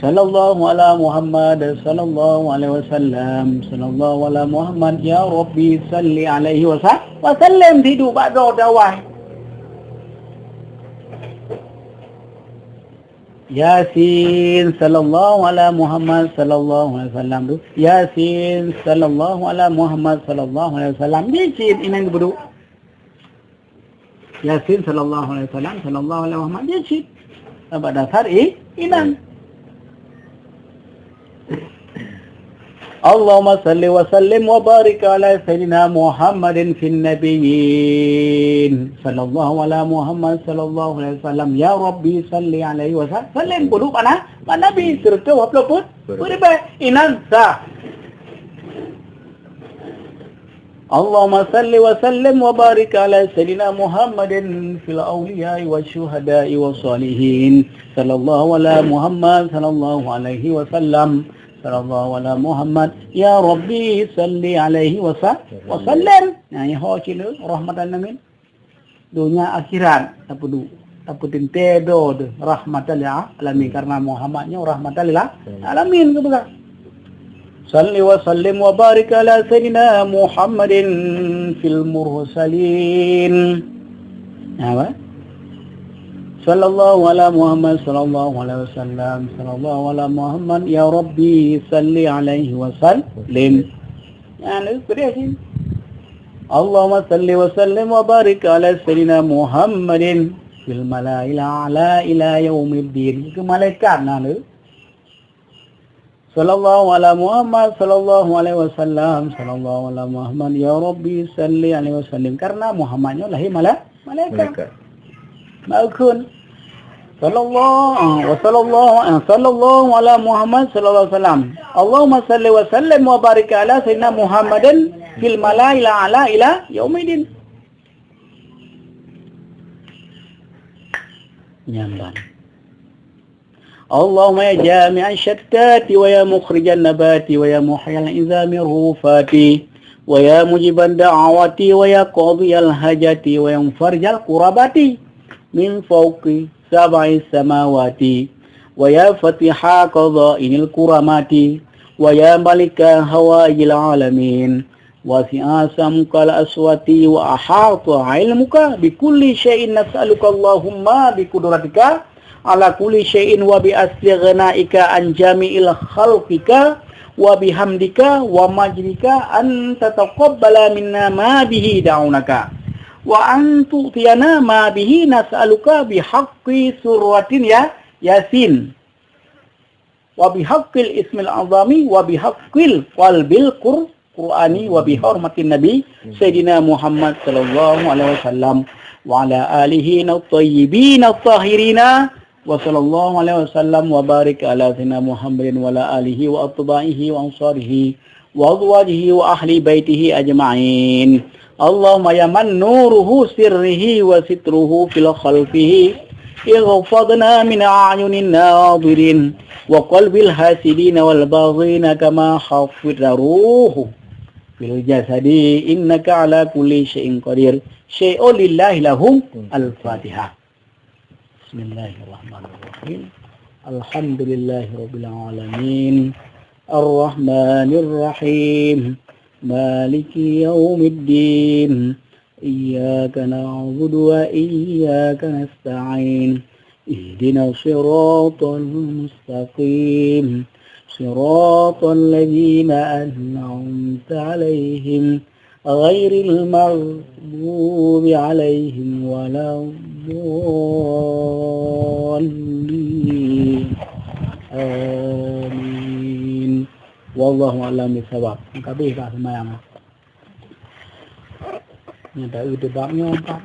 Sallallahu ala Muhammad, sallallahu alaihi wasallam, sallallahu ala Muhammad, ya Rabbi salli alaihi wa sa-, wa sallim, siduek bak droe teuh awai. Yasin, sallallahu ala Muhammad, sallallahu alaihi wasallam tu. Yasin, sallallahu ala Muhammad, sallallahu alaihi wasallam. Jih cit inan geuduek. Yasin, sallallahu alaihi wasallam, sallallahu ala Muhammad. Jih cit. Sabab dasar i-, inan. Allahumma salli wa sallim wa barik ala sayyidina Muhammadin fin nabiyyin. Sallallahu ala Muhammad sallallahu alaihi wasallam. Ya Rabbi salli alaihi wa sallim. Peuduek bak na-, bak Nabi serta waploh pun beuribée inan sa. Allahumma salli wa sallim wa barik ala sayyidina Muhammadin fil awliya'i wasyuhada'i wassalihin. Sallallahu ala Muhammad sallallahu alaihi wasallam. Sallallahu ala Muhammad. Ya Rabbi salli alaihi wa sa-, wa sallim. Nah, nyoe ho cit lé rahmatan alamin. Donya akhirat tapeudu-, tapeuteuntée droe teuh rahmatan lil alamin, karena Muhammad nyoe rahmatan lil alamin geupeugah. Salli wa sallim wa barik ala sayyidina Muhammadin fil mursalin. Apa? Sallallahu ala Muhammad, sallallahu alaihi wasallam, sallallahu ala Muhammad, ya Rabbi, salli alaihi wa sallim. Nyan, eh, peudeh cit. Allahumma salli wa sallim wa barik ala sayyidina Muhammadin fil mala'il a'la ila yaumiddin. Keu malaikat nyan, eh. Sallallahu ala Muhammad, sallallahu alaihi wasallam, sallallahu ala Muhammad, ya Rabbi salli alaihi wasallim. Karena Muhammad nyoe lahé mala-, malaikat. Malaikat. Meukeun. Sallallahu, ah, wa sallallahu, ah, sallallahu ala Muhammad sallallahu alaihi wasallam. Allahumma salli wa sallim wa barik ala sayyidina Muhammadin fil mala'il a'la ila yaumiddin. Nyan ban. اللهم يا جامع الشتات ويا مخرج النبات ويا محيي العظام الرفات ويا مجيب الدعوات ويا قاضي الحاجات ويا مفرج الكربات من فوق سبع سماوات ويا فاتح خزائن الكرامات ويا مالك حوائج العالمين وسع سمعك الأصوات وأحاط علمك بكل شيء نسألك اللهم بقدرتك على كل شيء وبأصل غنائك عن جميع خلقك وبحمدك ومجدك أن تتقبل منا ما به دعوناك وأن تعطينا ما به نسألك بحق سورة يا-، ياسين وبحق الاسم الأعظم وبحق القلب القر-، القرآني وبحرمة النبي سيدنا محمد صلى الله عليه وسلم وعلى آله الطيبين الطاهرين وصلى الله عليه وسلم وبارك على سيدنا محمد وعلى آله وأتباعه وأنصاره وأزواجه وأهل بيته أجمعين. اللهم يا من نوره سره وستره في خلقه، احفظنا من أعين الناظرين وقلب الحاسدين والباغين كما حفظت روحه في الجسد، إنك على كل شيء قدير. شيء لله لهم. الفاتحة. بسم الله الرحمن الرحيم. الحمد لله رب العالمين. الرحمن الرحيم. مالك يوم الدين. إياك نعبد وإياك نستعين. اهدنا الصراط المستقيم. صراط الذين أنعمت عليهم غير المغضوب عليهم ولا الضالين. آمين. والله أعلم بالصواب. Ka habéh ka seumayang. Nyan taeu teuh bab nyoe empat.